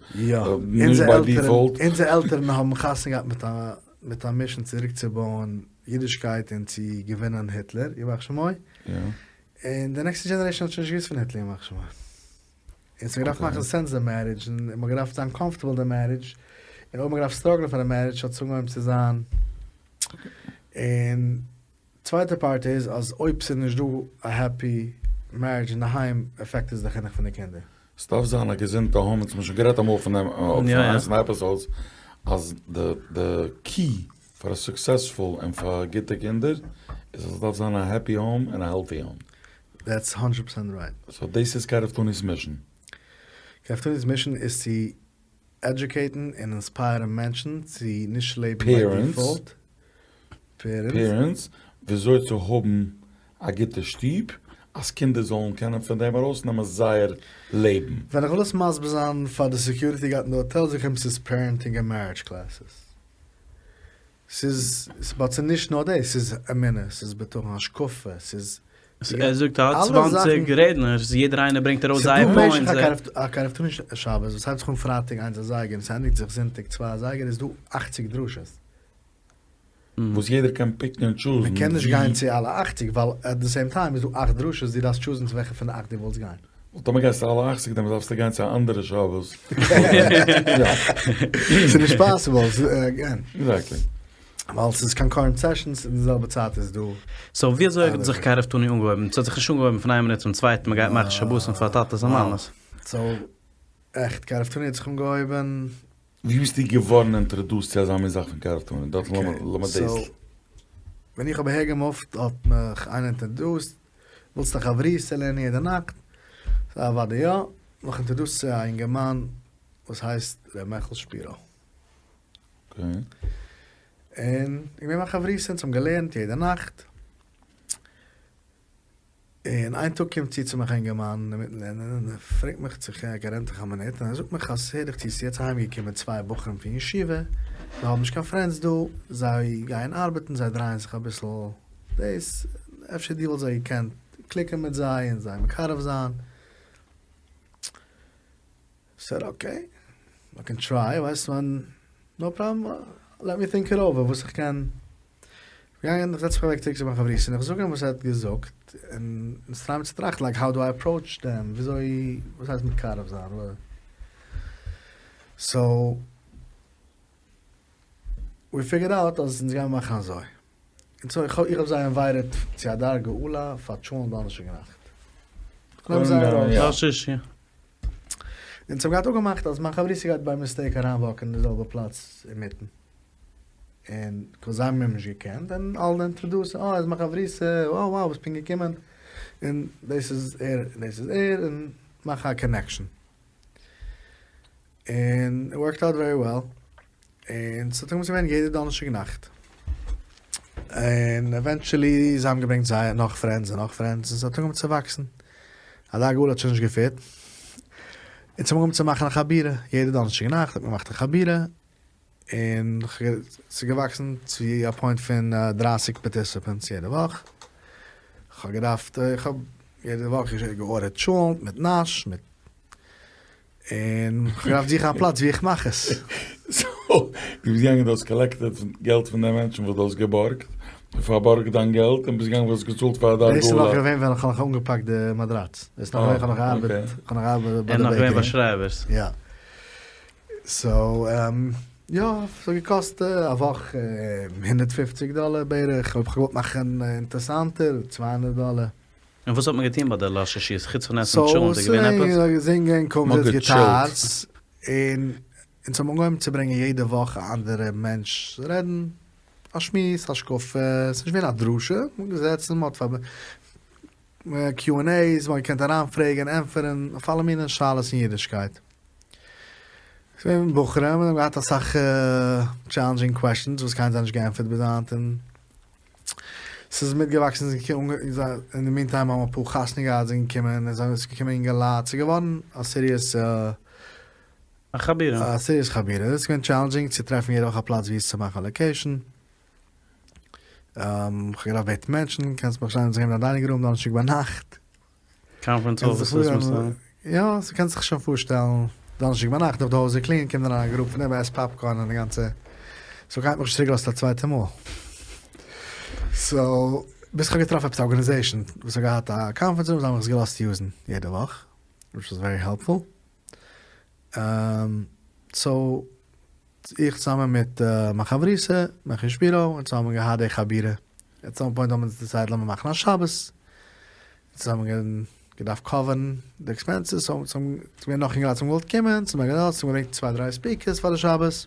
נישט ביי דיפאלט. אונזער עלטערן האבן חתונה געהאט מיט א מיט א מישן צוריקצובויען אידישקייט און צו געווינען היטלער ימח שמו, און די נעקסטע דזשענערעישאן האט שוין נישט געוואוסט פון היטלער ימח שמו. און ס'האט געדארפט מאכן סענס די מערידזש, און מ'האט געדארפט זיין קאמפארטעבל די מערידזש, און אויב מ'האט געדארפט סטראגלען פאר די מערידזש האט עס אנגעהויבן צו זיין, און צווייטע פארט איז אז אויב ס'איז נישט דא א העפי מערידזש אינדערהיים עפעקט עס די חינוך פון די קינדער. ס'דארף זיין א געזונטע האום, אונז האבן שוין גערעדט אמאל פון דעם אויף איינס פון די עפיסאודס, אז די די קי פאר א סוקסעספול און פאר גוטע קינדער איז אז ס'דארף זיין א העפי האום און א העלטי האום. דעטס האנדרעט פערסענט רייט. סאו דאס איז קרבתוני'ס מישן? קרבתוני'ס מישן איז צו עדיוקעיטן און אינספייערן מענטשן צו נישט לעבן ביי דיפאלט. פערענטס וויאזוי צו האבן א גוטע שטוב אז קינדער זאלן קענען פון דעם ארויסנעמען זייער לעבן. ווען איך וויל עס מסביר זיין פאר די סעקיוריטי גארד אין די האטעל זאג איך אים ס'איז פערענטינג און מערידזש קלעסעס. ס'איז, באט ס'איז נישט נאר דאס, ס'איז אמונה, ס'איז בטחון, השקפה, ס'איז. ער זאגט ער האט צוואנציג רעדנערס, יעדער איינער ברענגט ארויס זייער פוינטס. ס'איז דא במשך א קרבתוני שבת וואס הייבט זיך אן פרייטאג איינס אזייגער און ס'ענדיגט זיך זונטאג צוויי אזייגער איז דא אכציג דרשות. וואס יעדער קען פיקן און טשוזן. מ'קען נישט גיין צו אלע אכציג ווייל עט די סעים טיים איז דא אכט דרשות דו דארפסט טשוזן צו וועלכע פון די אכט דו ווילסט גיין. ווייל טאמער גייסטו אלע אכציג דעמאלטס דארפסטו גיין צו א אנדערע שבת. ס'איז נישט פאסיבל, אגעין. עקזעקטלי. ווייל ס'איז קאנקורענט סעשאנס אין די זעלבע צייט איז דא. סאו ווי אזוי האט זיך קרבתוני אנגעהויבן? ס'האט זיך נישט אנגעהויבן פון איין מינוט צום צווייטן מ'גייט מאכן שבתים פאר טאטעס און מאמעס. סאו עכט קרבתוני האט זיך אנגעהויבן. ווי ביסטו געווארן אינטראדוסט צו אזא מין זאך פון קרבתוני? דארט לאמיר דאס. סאו ווען איך האב אהער געמופט האט מיך איינער אינטראדוסט, ווילסט א חברותא לערנען יעדע נאכט? זאג אוודאי יא, מיך אינטראדוסט צו א אינגערמאן וואס הייסט ר' מעכל שפירא. אקעי. און איך געווען מיין חברותא אונז האבן געלערנט יעדע נאכט. און איין טאג קומט צו צו מיך א אינגערמאן אינמיטן לערנען און ער פרעגט מיך צו איך קען רענטן א מינוט און ער זאגט מיך אז הער דיך צו ס'איז יעצט אהיים געקומען צוויי בחורים פון ישיבה זיי האבן נישט קיין פרענדס דא זיי גייען ארבעטן זיי דרייען זיך אביסל דאס אפשר דו וואלסט זיי געקענט קליקען מיט זיי און זיי מקרב זיין. סעד אקעי, איי קען טריי, ווייסט ווען, נאו פראבלעם, לעט מי טינק איט אווער וואס איך קען, געגאנגען איך זעץ מיך אוועק צוריק צו מיין חברותא און איך זאג אים וואס ער האט געזאגט, און אונז טרייען מיר צו טראכטן לייק האו דו איי אפראוטש דעם, וויאזוי, וואס הייסט מקרב זיין, סאו. ווי פיגערד אוט אז אונז גיימער מאכן אזוי. און סאו איך האב זיי אינווייטעד צו הדר גאולה פאר טשולענט דאנערשטאג נאכט. כ'נעם זיי ארויס. אונז האבן געהאט אפגעמאכט אז מיין חברותא גייט ביי מיסטעיק אריינוואקן אין די זעלבע פלאץ אינמיטן. און קויז זיי האבן אים נישט געקענט און אלע אינטראדוסן, אה ער איז מיין חברותא, אה וואו ביסט פונקט געקומען, און דאס איז ער און דאס איז ער, און מאכן א קאנעקשאן. און איט ווארקט אוט ווערי וועל, און ס'האט אנגעהויבן צו ווערן יעדע דאנערשטאג נאכט, און עווענטשעלי זיי האבן געברענגט זייער נאך פרענדס און נאך פרענדס, און ס'האט אנגעהויבן צו וואקסן, הדר גאולה האט שוין נישט געפיט, אונז האבן אנגעהויבן צו מאכן א חבורה, יעדע דאנערשטאג נאכט האט מען געמאכט א חבורה, און ס'איז געוואקסן צו א פוינט פון דרייסיג פארטיסיפענטס יעדע וואך, כ'האב געדארפט, איך האב יעדע וואך געארדערט טשולענט מיט נאש מיט, און כ'האב געדארפט זוכן א פלאץ ווי איך מאך עס. סאו, דו ביסט געגאנגען דו האסט קאלעקטעד געלט פון די מענטשן וואס דו האסט געבארגט, און פארבארגט דיין געלט, און ביסט געגאנגען וואס האסט געצאלט פאר הדר גאולה. דאס איז נאך געווען ווען כ'האב נאך אנגעפאקט די מאדראץ, דאס איז נאך געווען כ'האב נאך געארבעט, כ'האב נאך געארבעט ביי די בעקערי. און נאך געווען ביי שרייבערס. יא. סאו יא, ס'האט געקאסט א וואך 150 דאלער בערך, אויב כ'האב געוואלט מאכן אינטערסאנטער 200 דאלער. און וואס האט מען געטון ביי די ליל שישי'ס חוץ פון עסן טשולענט איז געווען עפעס? סאו זינגען, קומזיץ, גיטארס, און אונז האבן אנגעהויבן צו ברענגען יעדע וואך א אנדערע מענטש רעדן, א שמועס, השקפה, ס'איז נישט געווען א דרשה, מ'האט געזעצן, מ'האט פאר קיו ענד עי'ס, מ'האט געקענט אריינפרעגן, ענטפערן אויף אלע מיני שאלות אין אידישקייט. ס'איז געווען בחורים און האבן געהאט אסאך טשעלענדזשינג קוועשאנס וואס קיינער האט זיי נישט געענטפערט ביז היינט און ס'איז מיטגעוואקסן אין די מין טיים האבן אפאר חתונה געהאט זענען געקומען און ס'איז געקומען אינגעלייט ס'איז געווארן א סיריעס א חבורה. א סיריעס חבורה. ס'איז געווען טשעלענדזשינג צו טרעפן יעדע וואך א פלאץ וואו עס צו מאכן א לאקעישאן. כ'האב געדארפט בעטן מענטשן, קענסט מיך שטיין אין א דיינינג רום דאנערשטאג ביינאכט. קאנפרענס אפיסעס מסתם. יא, ס'קענסט זיך שוין פארשטעלן, דאנערשטאג ביינאכט נאך די הויז איז קלין קומט אריין א גרופ פון דעם מ'עסט פאפקארן און די גאנצע, סאו קיינער האט מיך נישט צוריק געלאזט א צווייטע מאל. סאו ביז כ'האב געטראפן עפעס א ארגאניזעישן וואס האט געהאט א קאנפרענס רום זיי האבן מיך עס געלאזט יוזן יעדע וואך, וויטש וואס ווערי העלפפול. סאו איך צוזאמען מיט מיין חברותא, מעכי שפירא, אונז האבן געהאט די חבורה, עט סאם פוינט האבן אונז דיסיידעד לאמיר מאכן א שבת, אונז האבן געדארפט קאווערן די עקספענסעס, סאו אונז האבן, ס'איז געווען נאך אינגעלייט וואס האבן געוואלט קומען, אונז האבן געלאזט, אונז האבן געברענגט צוויי דריי ספיקערס פאר די שבת,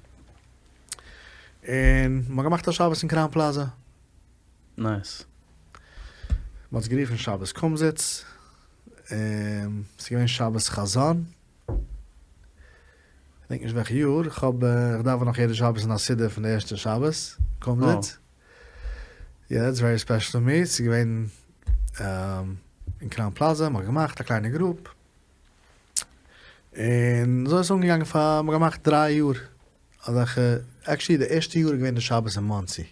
און מ'האט געמאכט א שבת אין קראון פלאזא. נייס. מ'האט עס גערופן שבת קומזיץ, און ס'איז געווען שבת חזון. כ'דענק נישט וועלכע יאר, כ'האב, כ'דאווען נאך יעדע שבת אין א סידור פון די ערשטע שבת קומזיץ, יא איטס ווערי ספעשל טו מי, ס'איז געווען אין קראון פלאזא, מ'האט געמאכט א קליינע גרופ, און אזוי איז עס אנגעגאנגען פאר, מ'האט געמאכט דריי יאר אזעלכע, עקשעלי די ערשטע יאר איז געווען די שבת אין מאנסי.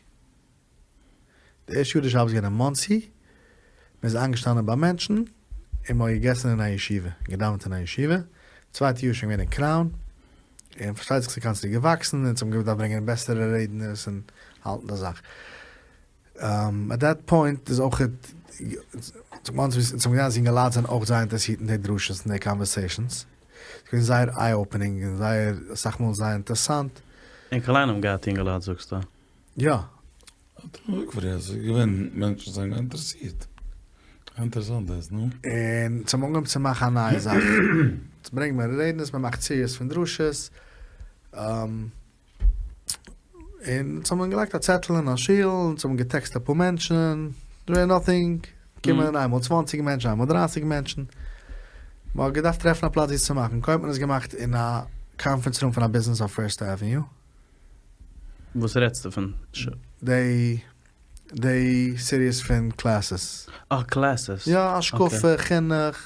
די ערשטע יאר די שבת איז געווען אין מאנסי, מען איז איינגעשטאנען ביי מענטשן, און מען האט געגעסן אין א ישיבה, און געדאווענט אין א ישיבה, צווייטע יאר איז שוין געווען אין קראון, און פארשטייט זיך ס'איז קאנסטענטלי געוואקסן, און האבן געדארפט ברענגען בעסערע רעדנערס און האלטן די זאך. עט דעט פוינט איז אויך, אונז האבן געזען אז יונגעלייט זענען אויך זייער אינטערעסירט אין די דרשות און די קאנווערסעישאנס, ס'איז געווען זייער איי אפענינג און זייער אסאך מאל זייער אינטערעסאנט. ענק אליין האבן געהאט יונגעלייט זאגסטו? יא. האט ער געזאגט פאר איר אז עס איז געווען מענטשן זענען געווען אינטערעסירט. אינטערעסאנט דאס, נו. און אונז האבן אנגעהויבן צו מאכן א נייע זאך. אונז ברענגן מער רעדנערס, מען מאכט סיריעס פון דרשות. און אונז האבן געלייגט א צעטל אין א שול, אונז האבן געטעקסט אפאר מענטשן, נאטינג, קומען איינמאל צוואנציג מענטשן, איינמאל דרייסיג מענטשן. מען האט געדארפט טרעפן א פלאץ ווי עס צו מאכן. קודם האט מען עס געמאכט אין א קאנפרענס רום פון א ביזנעס אויף פירסט עוועניו. וואס רעדסטו פון? די די סיריעס פון קלעסעס. אה קלעסעס. יא השקפה, חינוך.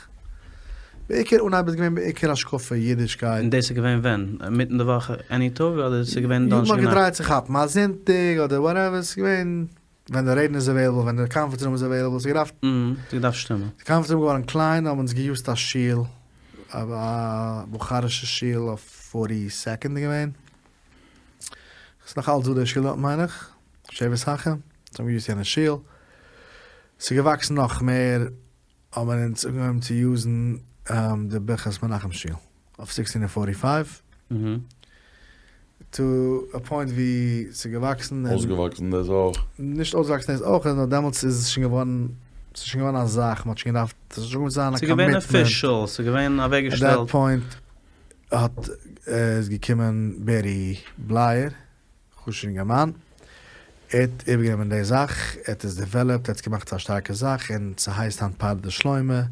בעיקר אנהייב איז געווען בעיקר השקפה, אידישקייט. און דאס איז געווען ווען? אינמיטן די וואך עני טאג אדער ס'איז געווען דאנערשטאג נאכט? מ'האט געטרייט צו כאפן א זונטאג אדער וואטעווער, ס'איז געווען ווען די רעדנער איז עוועילעבל, ווען די קאנפערענס רום איז עוועילעבל, ס'איז געדארפט. ס'איז געדארפט שטימען. די קאנפערענס רום איז געווארן קליין, האבן אונז געיוזט א שול, א בוכארישע שול אויף פארטי סעקאנד איז געווען. ס'איז נאך אלץ דא די שול דארט מיין איך, שבת אחים, אונז האבן געיוזט יענע שול. ס'איז געוואקסן נאך מער, האבן אונז אנגעהויבן צו יוזן די ברכת מנחם שול אויף סיקסטין און פארטי פייוו. טו א פוינט ווי ס'איז געוואקסן און. אויסגעוואקסן דאס אויך. נישט אויסגעוואקסן דאס אויך, נאר דעמאלטס איז עס שוין געווארן, ס'איז שוין געווארן א זאך, מ'האט שוין געדארפט, ס'איז שוין געווארן זיין א ס'איז געווען קאמיטמענט. אפישעל, ס'איז געווען אוועקגעשטעלט. עט דעט פוינט האט איז געקומען בערי בלייער, חשוב'ער אינגערמאן, ער האט איבערגענומען די זאך, ער האט עס דעוועלאפט, ער האט עס געמאכט צו א שטארקע זאך, און ס'הייסט היינט פרדס שלמה,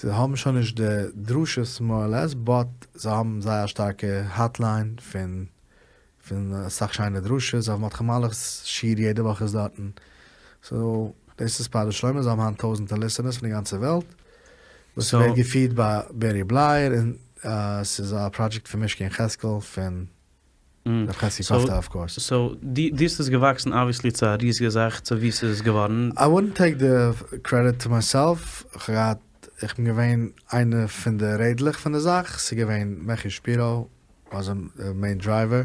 זיי האבן שוין נישט די דרשות מאר אר לעס, באט זיי האבן זייער א שטארקע האטליין פון פון אסאך שיינע דרשות, הרב מרדכי מלאך'ס שיעור יעדע וואך איז דארטן, סאו דאס איז פרדס שלמה, זיי האבן היינט טויזענטער ליסענערס פון די גאנצע וועלט, וואס ווערט געפירט ביי בערי בלייער, און ס'איז א פראדזשעקט פון משכי יחזקאל פון ר' חזקי קאפטע אוו קאורס. סאו דאס איז געוואקסן אבוויעסלי צו א ריזיגע זאך צו ווי ס'איז געווארן. איי וואודנט טעיק די קרעדיט טו מייסעלף, כ'האב געהאט, איך בין געווען איינע פון די רעדלעך פון די זאך, ס'איז געווען מעכי שפירא וואס די מעין דרייווער,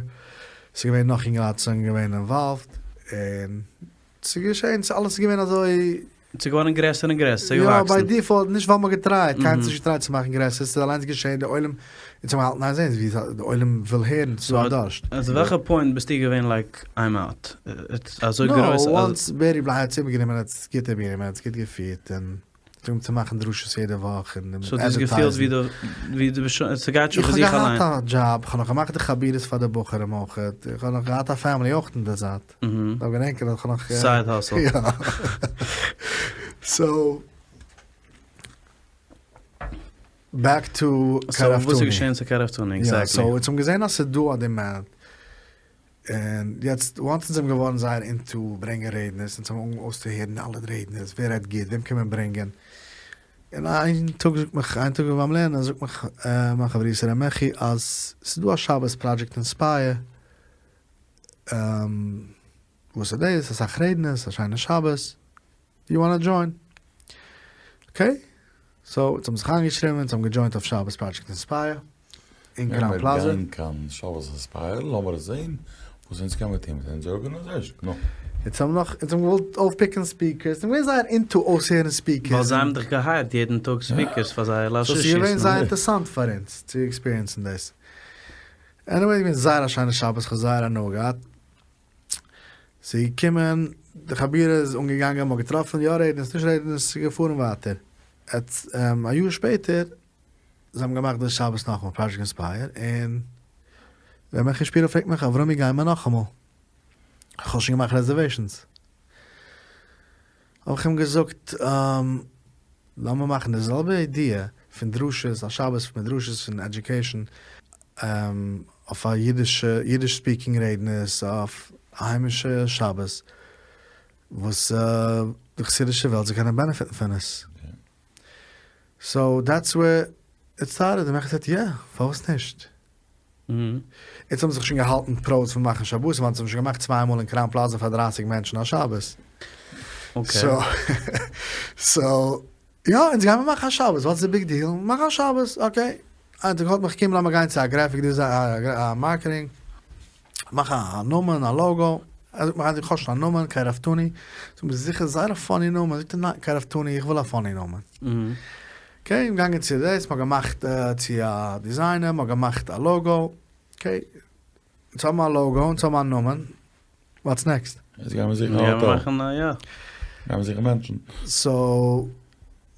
ס'איז געווען נאך אינגעלייט וואס זענען געווען אינוואלווד, און ס'איז געשען, ס'איז אלעס איז געווען אזוי. ס'איז געווארן גרעסער און גרעסער, ס'איז יא, געוואקסן. ביי דיפאלט, נישט ווייל מ'האט געטרייט, קיינער האט נישט געטרייט צו מאכן גרעסער, ס'איז אליינס געשען, די עולם, אונז האבן געהאלטן איין זען ווי די עולם וויל הערן, ס'איז דא א דארשט. אט וועלכע פוינט ביסטו געווען לייק איים אוט? אזוי גרויס אז. נאו, וואנס בערי בליי האט עס איבערגענומען, האט עס גוט איבערגענומען, האט עס גוט געפירט, און האט אנגעהויבן צו מאכן דרשות יעדע וואך, און סאו דו האסט געפילט ווי דו ווי דו ביסט שוין, ס'גייט שוין פון זיך אליין. איך האב געהאט א דזשאב, איך האב נאך געמאכט די חבורות פאר די בחורים אויך, איך האב נאך געהאט א פעמילי אויך אין די זייט. דארף געדענקען אז כ'האב נאך. סייד האסל. יא. סאו. בעק טו קרבתנו. סאו וואס איז געשען צו קרבתנו עקזעקטלי? יא, סאו אונז האבן געזען אז ס'איז דא א דימענד. און יעצט וואנס אונז זענען געווארן זייער אינטו ברענגען רעדנערס, אונז האבן אנגעהויבן אויסצוהערן אלע רעדנערס, ווער רעדט גוט, וועם קען מען ברענגען. און איין טאג זאגט מיך, איין טאג ביים לערנען זאגט מיך מיין חברותא ר' מעכי אז ס'איז דא א שבת פראדזשעקט אינספייער. וואס איז דאס? אסאך רעדנערס, א שיינע שבת, יו וואנא דזשוין? אקעי, סאו אונז האבן זיך איינגעשריבן, אונז האבן געדזשוינט אויף שבת פראדזשעקט אינספייער אין קראון פלאזא. לאמיר גיין קיין שבת אינספייער, לאמיר זעהן וואס אונז קען מיר טוהן מיט אונזער ארגאניזעישן, נו. אונז האבן נאך, אונז האבן געוואלט אויפפיקן ספיקערס, אונז זענען געווען זייער אינטו אויסהערן ספיקערס. ווייל זיי האבן דאך געהייערט יעדן טאג ספיקערס פאר זייער ליל סאו ס'איז שישי'ס, געווען נו. זייער אינטערסאנט פאר אונז צו עקספיריענסן דאס. עניוועי, געווען זייער א שיינע שבת, כ'האב זייער הנאה געהאט. ס'איז געקומען, די חבורה איז אנגעגאנגען, מ'האט געטראפן יא רעדנערס, נישט רעדנערס, ס'איז געפארן ווייטער. עט א יאר שפעטער, זיי האבן געמאכט די שבת נאכאמאל, פראדזשעקט אינספייער, און ר' מעכי שפירא פרעגט מיך, אברמי גיימער נאכאמאל? כ'האב שוין געמאכט רעזערוועישאנס. האב איך אים געזאגט, לאמיר מאכן די זעלבע איידיע פון דרשות, א שבת מיט דרשות פון עדיוקעישאן, אויף א אידישע, אידיש ספיקינג רעדנערס, אויף א היימישע שבת, וואס די חסידישע וועלט זאל קענען בענעפיטן פון עס. סאו דעטס ווער איט סטארטעד, און מיך געזאגט יא, פארוואס נישט? אונז האבן זיך שוין געהאלטן פראוס פון מאכן שבתים, ווייל אונז האבן שוין געמאכט צוויי מאל אין קראון פלאזא פאר דרייסיג מענטשן א שבת. סאו, יא, אונז גיימער מאכן א שבת, וואטס די ביג דיעל? מאך א שבת, אקעי. איין טאג האט מיך קום לאמיר גיין צו א גרעפיק דיזיין, א מארקעטינג, מאך א נאמען, א לאגא. ער זאגט מיך איך האב שוין א נאמען, קרבתנו. זאג ביסט זיכער? זייער א פאני נאמען. זאגט ער ניין, קרבתנו, איך וויל א פאני נאמען. אקעי, געגאנגען צו דאס, מ'האט געמאכט צו א דיזיינער, מ'האט געמאכט א לאגא, אקעי, אונז האבן א לאגא, אונז האבן א נאמען, וואטס נעקסט? יעצט גיימער זוכן א האטעל. יא. גיימער זוכן מענטשן. סאו,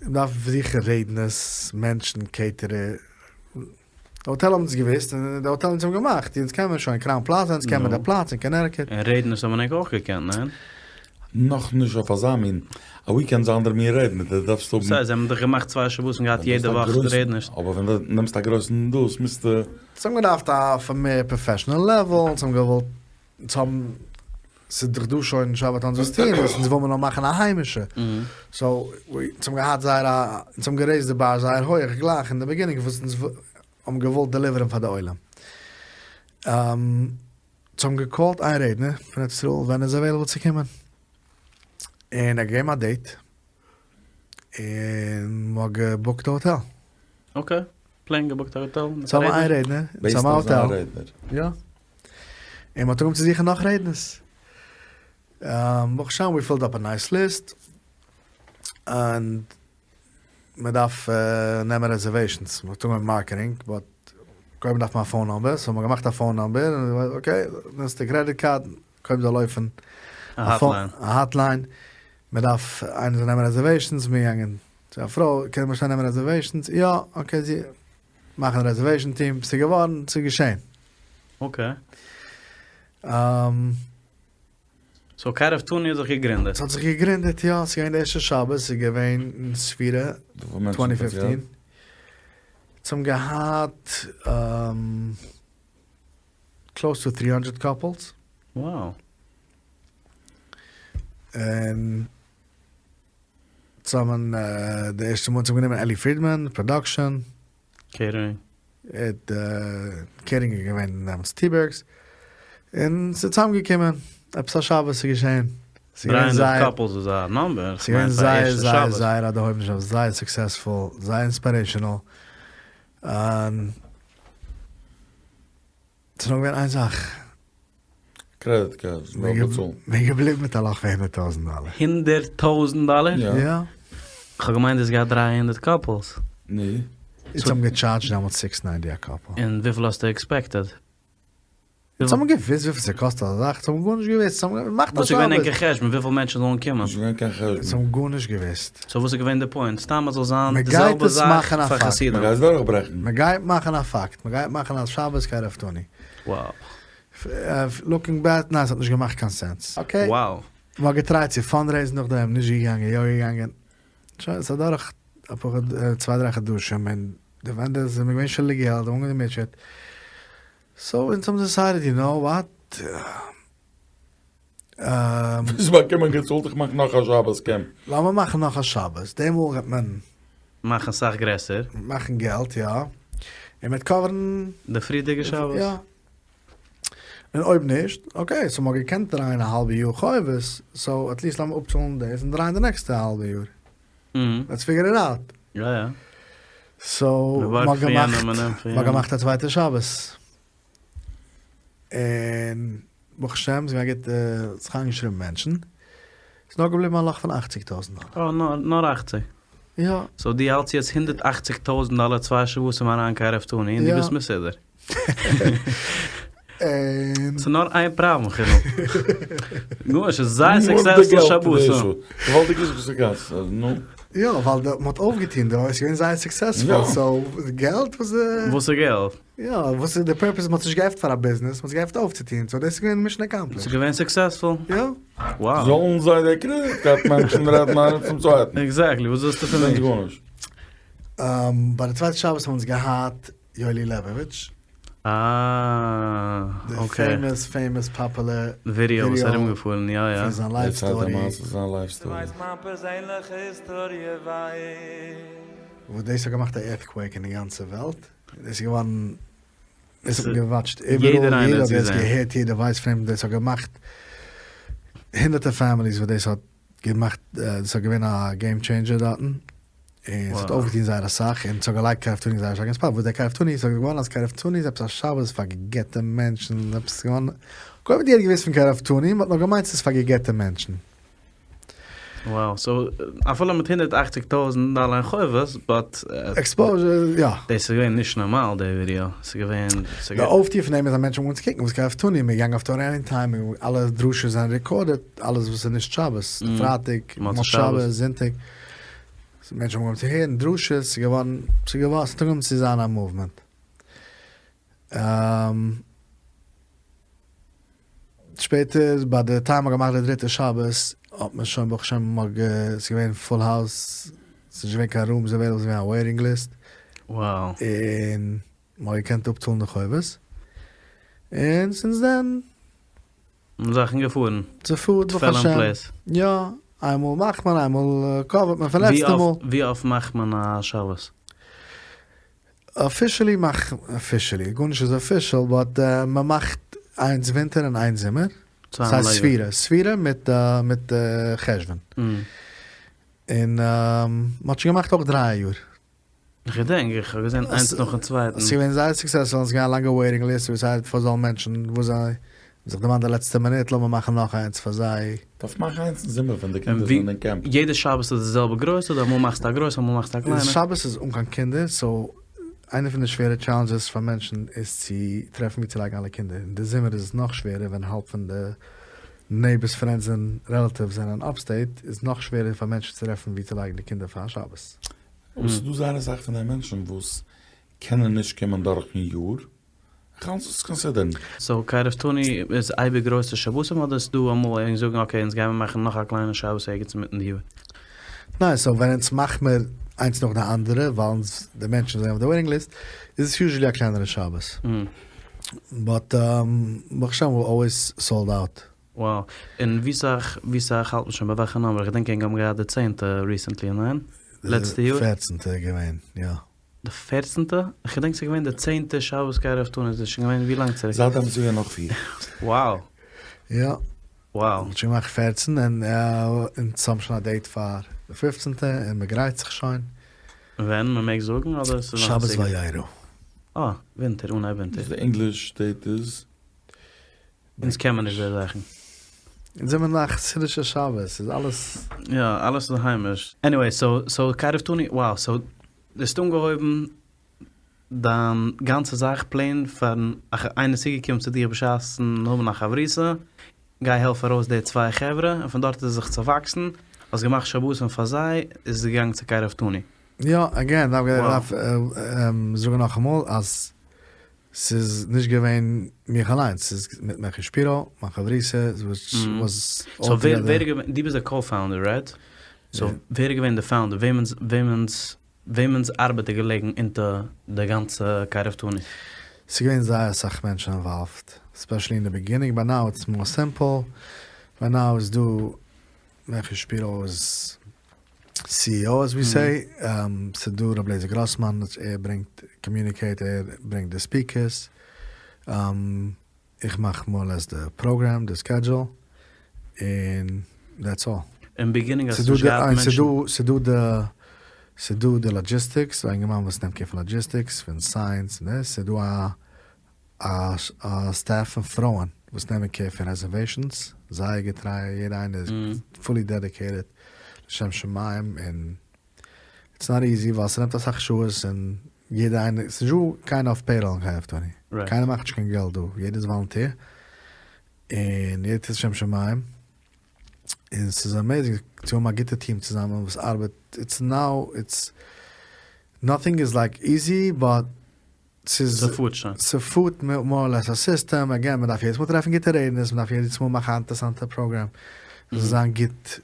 מ'דארף זוכן רעדנערס, מענטשן, קעיטערער, די האטעל האבן אונז געוואוסט, און די האטעל אונז האבן געמאכט, אונז קען מען שוין קראון פלאזא, אונז קען מען די פלאץ אין קאנעטיקוט. און רעדנערס האבן ענק אויך געקענט, ניין? נאכנישט אויף אזא מין, א ווי קען זיין דער מין רעדנער, דו דארפסט האבן. סא זיי האבן דאך געמאכט צוויי שבתים געהאט יעדע וואך רעדנערס. אבער ווען דו נעמסט א גרויסן דאס מוזטו. זיי האבן געדארפט אויף א מער פראפעשענעל לעוועל, אונז האבן געוואלט, אונז האבן, ס'איז דאך דא שוין שבתון'ס וואס טוען דאס, אונז וויל מיר נאר מאכן א היימישע, סאו אונז האבן געהאט זייער א, אונז האבן גערעיזט די באר זייער הויעך גלייך אין די ביגינינג וואס אונז האבן געוואלט דעליווערן פאר די עולם. אונז האבן געקאלט איין רעדנער פון ארץ ישראל ווען ער איז אוועילעבל צו קומען, און ער האט געגעבן א דעיט, און מ'האט געבוקט די האטעל. אקעי, פלעין געבוקט א האטעל מיט א רעדנער. אונז האבן איין רעדנער, אונז האבן א האטעל. יא. און מ'האט אנגעהויבן צו זוכן נאך רעדנערס. ברוך השם ווי פילד אפ א נייס ליסט, און מ'דארף נעמען רעזערוועישאנס, מ'האט אנגעהויבן מארקעטינג, באט. קודם דארף מען א phone number, so מ'האט געמאכט א phone number, און okay, נעמסט די credit card, קודם זאל לויפן א hotline. א hotline, מען דארף איינער זאל נעמען reservations, מיר געגאנגען צו א פרוי, קען מען שוין נעמען reservations? יא, okay, זי מאכן reservation team, ס'איז געווארן, ס'איז געשען. Okay. So קרבתנו האט זיך געגרינדעט. ס'האט זיך געגרינדעט יא, ס'איז געווען די ערשטע שבת, ס'איז געווען אין ספירה twenty fifteen, אונז האבן געהאט close to three hundred couples. Wow. און צוזאמען די ערשטע מאל אונז האבן גענומען אלי פרידמאן production. Catering. Catering איז געווען דעמאלטס טיבערגס, און ס'איז צוזאמגעקומען, עפעס א שבת איז געשען. ס'איז געווען זייער. 300 couples איז א number. ס'איז געווען זייער זייער זייער א דערהויבענע שבת, זייער successful, זייער inspirational, און ס'איז נאר געווען איין זאך. Credit cards, מ'דארף באצאלן. מ'איז געבליבן מיט א לאך פון הונדערט טויזנט דאלער. הונדערט טויזנט דאלער? יא. כ'האב געמיינט דו האסט געהאט 300 couples. נו. אונז האבן געטשארדזשט דעמאלטס six ninety א couple. און וויפיל האסטו expected? אונז האבן געוואוסט וויפיל ס'קאסט אזא זאך? אונז האבן גארנישט געוואוסט. אונז האבן געמאכט א וואס איז געווען שבת. ענקער חשבון וויפיל מענטשן זאלן קומען? נישט געווען קיין חשבון. אונז האבן גארנישט געוואוסט. So וואס איז געווען די point? סתם אז זאל זיין די מ'גייט זעלבע עס זאך מאכן א פאר פאקט. חסידים. מ'גייט עס דורכברעכן. מ'גייט מאכן א פאקט. מ'גייט מאכן א שבת קרבתנו. Wow. Looking back, ניין ס'האט נישט געמאכט קיין sense. Okay. Wow. מ'האט געטרייט צו fundraise ן נאכדעם, נישט געגאנגען, יא געגאנגען. שוין, ס'איז אדורך אפאר צוויי דריי חדשים און די vendors זענען געווען שולדיג געלט, האבן אנגעמוטשעט. So אונז האבן decided, you know what? ווילסט באקומען געצאלט איך מאך נאך א שבת קום. לאמיר מאכן נאך א שבת, די מאל וועט מען. מאכן סאך גרעסער. מאכן געלט יא, און מ'וועט cover ן. די פריערדיגע שבת? יא. און אויב נישט, okay, so מ'האט געקענט דרייען א האלבע יאר חובות, so at least לאמיר אפצאלן דאס און דרייען די נעקסטע האלבע יאר. Let's figure it out. יא יא. So מ'האט געמאכט, מ'האט געמאכט א צווייטע שבת. און ברוך השם ס'איז געווען א גוטע, ס'האט זיך איינגעשריבן מענטשן. ס'איז נאר געבליבן א לאך פון אכציג טויזנט דאלער. אה, נאר נאר אכציג? יא. So דו האלטסט יעצט הונדערט אכציג טויזנט דאלער צוויי שבתים אריין קרבתנו און דו ביסט מסודר. ס'איז נאר איין פראבלעם חינוך. גארנישט, ס'איז זייער successful שבתים. געוואלדיג איז וואס גאס, נו. יא, ווייל די מ'האט אויפגעטון דא, איז געווען זייער successful, so געלט וואס די. וואס איז געלט? יא, וואס איז די purpose, מ'האט נישט געעפנט פאר א ביזנעס, מ'האט עס געעפנט אויפצוטון, so דאס איז געווען mission accomplished. ס'איז געווען successful? יא. Wow. זאלן זיי די credit card מענטשן רעדן איינער צום צווייטן. Exactly, וואס ווילסטו פון מיר? גארנישט. ביי די צווייטע שבת האבן אונז געהאט יואלי לעבאוויטש. אה, okay. די famous famous popular video וואס איז ארומגעפארן, יא יא. פון זיין life story. זיין life story. ווייסט מיין פערזענליכע היסטאריע וויי. וואס דאס האט געמאכט א earthquake אין די גאנצע וועלט. דאס איז געווארן, דאס האט מען געוואטשט איבעראל, יעדער האט דאס געהערט, יעדער ווייסט פון אים, דאס האט געמאכט הונדערטער families וואס דאס האט געמאכט, דאס האט געווען א game changer דארטן, און ס'האט אויפגעטון זייער אסאך, און ס'האט געלייגט קרבתנו זייער שטארק אין spot, וואס דער קרבתנו, ס'האט געווארן אז קרבתנו איז עפעס א שבת פאר גע'גט'ע מענטשן, עפעס געווארן, קודם האט יעדער געוואוסט פון קרבתנו, מ'האט נאר געמיינט ס'איז פאר גע'גט'ע מענטשן. Wow, so אפילו מיט הונדערט אכציג טויזנט דאלער אין חובות, but. Exposure, יא. דאס איז געווען נישט נארמאל די ווידעא, ס'איז געווען. די אויפטוה פון דעם איז אז מענטשן האבן אנגעהויבן צו קוקן וואס קרבתנו, מ'איז געגאנגען אויף תורה Anytime, און אלע דרשות זענען recorded, אלעס וואס איז נישט שבת, פרייטאג, מוצאי שבת, זונטאג, מענטשן האבן אנגעהויבן צו הערן דרשות, ס'איז געווארן, ס'איז געווארן, ס'האט אנגעהויבן צו זיין א movement. שפעטער ביי די time מ'האט געמאכט די דריטע שבת האט מען שוין ברוך השם מ'האט גע ס'איז געווען full house ס'איז נישט געווען קיין rooms available ס'איז געווען א waiting list און מ'האט געקענט אפצאלן די חובות און since then זאכן געפארן. ס'פארט ברוך השם. יא, איינמאל מאכט מען איינמאל cover ט מען פון לעצטע מאל. ווי אפט מאכט מען א שבת? Officially מאך officially, גארנישט איז official but מען מאכט איינס ווינטער און איינס זומער, ס'הייסט ספירה, ספירה מיט מיט חשוון, און מ'האט שוין געמאכט אויך דריי יאר. איך געדענק איך האב געזען איינס נאכן צווייטן. ס'איז געווען זייער successful און ס'איז געווען א לאנגע waiting list וואס הייסט פאר זאלן מענטשן וואס זיי זיך דערמאנט די לעצטע מינוט לאמיר מאכן נאך איינס פאר זיי. דארף מאכן איינס אין זומער ווען די קינדער זענען אין קעמפ. יעדע שבת איז די זעלבע גרויס אדער אמאל מאכסטו א גרויס אמאל מאכסטו א קליינע? שבת איז אן קיין קינדער so. איינע פון די שווערע challenges פאר מענטשן איז צו טרעפן וואו צו לייגן אלע קינדער. אין די זומער איז עס נאך שווערער ווען האלב פון די neighbors friends און relatives זענען upstate איז נאך שווערער פאר מענטשן צו טרעפן וואו צו לייגן די קינדער פאר שבת. אבער ס'איז דא זייער אסאך פון די מענטשן וואס קענען נישט קומען דורכן יאר, איך האלט זאלסט consider ן. So קרבתנו איז אייביג גרויסע שבתים אדער איז דא אמאל ענק זאגן okay אונז גיימער מאכן נאך א קליינע שבת ערגעץ אינמיטן די יאר? ניין, so ווען אונז מאכט מיר איינס נאך די אנדערע ווייל אונז די מענטשן זענען אויף די waiting list איז עס usually א קלענערע שבת. But ברוך השם we're always sold out. Wow. און ווי סאך ווי סאך האלט מען שוין ביי וועלכע number? איך געדענק ענק האבן געהאט די צענטע recently, ניין? לעצטע יאר? די פערצנטע געווען, יא. די פערצנטע? איך געדענק ס'איז געווען די צענטע שבת קרבתנו, איז עס שוין געווען ווי לאנג צוריק? זייט דעם איז געווען נאך פיר. Wow. יא. Wow. מ'האט שוין געמאכט פערצן און אונז האבן שוין א date פאר די פופצנטע און מ'גרייט זיך שוין. ווען? מ'מעג זאגן אדער ס'איז נאך א שבת secret? וירא. אה, ווינטער, אנהייב ווינטער. די English date איז? אונז קען מען נישט די זאכן. אונז זעמיר נאך חסידישע שבת, ס'איז אלעס. יא, אלעס איז היימיש. Anyway, so so קרבתנו, wow, so דו האסט אנגעהויבן דיין גאנצע זאך plain פארן איינער איז צוגעקומען צו דיר בשעת'ן האבן א חברותא, גיי העלף ארויס די צוויי חברה, און פון דארט איז עס זיך צעוואקסן, האסט געמאכט שבתים פאר זיי, איז עס געגאנגען צו קרבתנו. יא, again, דארף זאגן נאכאמאל אז ס'איז נישט געווען מיך אליינס, ס'איז מיט מעכי שפירא, מיין חברותא, וואס so ווער ווער איז געווען, דו ביסט די co-founder right? So ווער איז געווען די founder, וועמענס וועמענס וועמענס ארבעט איז געלעגן אונטער די גאנצע קרבתנו? ס'איז געווען זייער אסאך מענטשן involved, especially אין די beginning, by now it's more simple, by now איז דא מעכי שפירא איז CEO as we say, ס'דא ר' לעזער גראסמאן ער ברענגט communicate ער ברענגט די speakers, איך מאך more or less די program די schedule און that's all. אין beginning האסטו נישט געהאט מענטשן? ס'דא די ס'דא די logistics, א אינגערמאן וואס נעמט קער פון logistics, פון signs און דאס, ס'דא א א staff פון פרויען וואס נעמען קער פון reservations, זייער געטריי, יעדע איינע איז fully dedicated לשם שמים, און it's not easy ווייל ס'נעמט אסאך שעות און יעדע איינע, ס'נישט דא קיינער אויף payroll אין קרבתנו, קיינער מאכט נישט קיין געלט דא, יעדער איז volunteer, און יעדער טוט לשם שמים, און ס'איז amazing צו האבן א גוטע team צוזאמען וואס ארבעט, it's now it's nothing is like easy but ס'איז ס'פארט שוין. ס'פארט more or less א סיסטעם, again מ'דארף יעדעס מאל טרעפן גוטע רעדנערס, מ'דארף יעדעס מאל מאכן א אינטערסאנטע program, ס'זאל זיין גוט,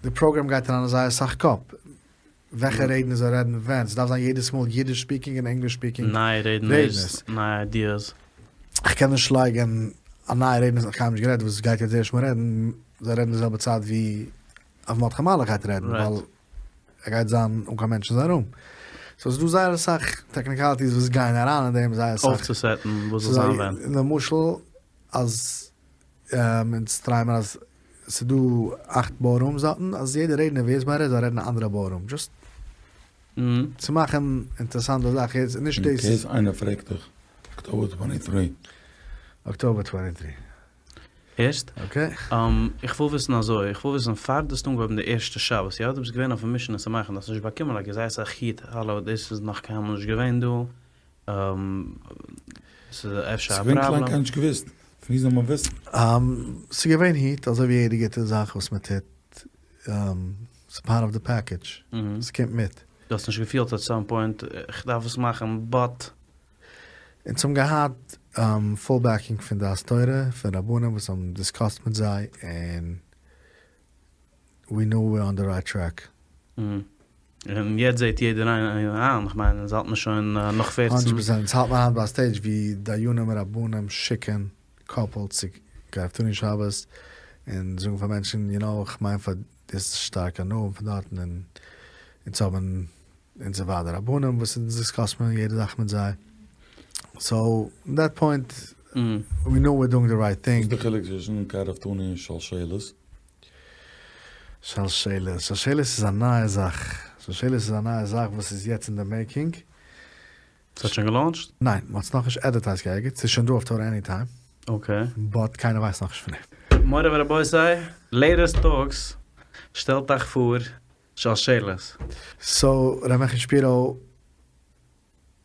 די program גייט אריין אין זייער סאך קאפ, וועלכע רעדנער זאל רעדן ווען, ס'דארף זיין יעדעס מאל אידיש speaking און English speaking נייע רעדנערס, נייע ideas. כ'קען נישט לייגן א נייע רעדנער וואס האט קיינמאל נישט גערעדט וואס גייט יעצט ערשט מאל רעדן, זאל רעדן די זעלבע צייט ווי אויף מרדכי מלאך גייט רעדן, ווייל ער גייט זיין אן קיין מענטשן אין זיין room. So ס'איז דא זייער אסאך technicalities וואס גייען אריין אין דעם, זייער אסאך. אויפצוסעטן וואס זאל זיין ווען. למשל אז אונז טרייען מיר אז ס'איז דא אכט ballrooms דארטן, אז יעדער רעדנער ווער עס מיין רעדט זאל רעדן אין א אנדערע ballroom, just צו מאכן אינטערעסאנט די זאך, יעצט נישט דאס. אין case איינער פרעגט דיך, October twenty three. October twenty three. הערסט? Okay. איך וויל וויסן אזוי, איך וויל וויסן פאר דו האסט אנגעהויבן די ערשטע שבת, יא? דו ביסט געווען אויפן mission עס צו מאכן, דו האסט נישט באקומען like זייער אסאך heat, האלא דאס איז נאך קיינמאל נישט געווען דא, ס'איז אפשר א ס'געווען פראבלעם. קליין קיינער נישט געוויסט, פון ווי זאל מען וויסן? ס'איז געווען heat, אזוי ווי יעדע גוטע זאך וואס מען טוט, ס'איז part of the package, ס'קומט מיט. דו האסט נישט געפילט at some point איך דארף עס מאכן but. אונז האבן געהאט full backing פון דעת תורה, פון רבנים וואס האבן discussed מיט זיי, און we knew we're on the right track. און יעצט זעט יעדער איין, איך מיין אונז האלט מיר שוין נאך פערצן. הונדרעט פראצענט, אונז האלט מיר היינט ביי א stage ווי דיינים און רבנים שיקן couples צו קרבתנו שבת, און זאגן פאר מענטשן, you know, איך מיין פאר דאס איז שטארק הנאה פון דארטן, און אונז האבן אונזער ועד הרבנים וואס אונז discuss מיר יעדע זאך מיט זיי, so אין that point we know we're doing the right thing. וואס איז די חילוק צווישן קרבתנו און שלשלת? שלשלת, שלשלת איז א נייע זאך, שלשלת איז א נייע זאך וואס איז יעצט אין די making. ס'האט שוין געלאונטשט? ניין, מ'האט עס נאכנישט advertised ערגעץ, ס'איז שוין דא אויף תורה עניטיים. Okay. But קיינער ווייסט נאכנישט פון דעם. מורי ורבותי, latest talks, שטעלט אייך פאר שלשלת. So ר' מעכי שפירא.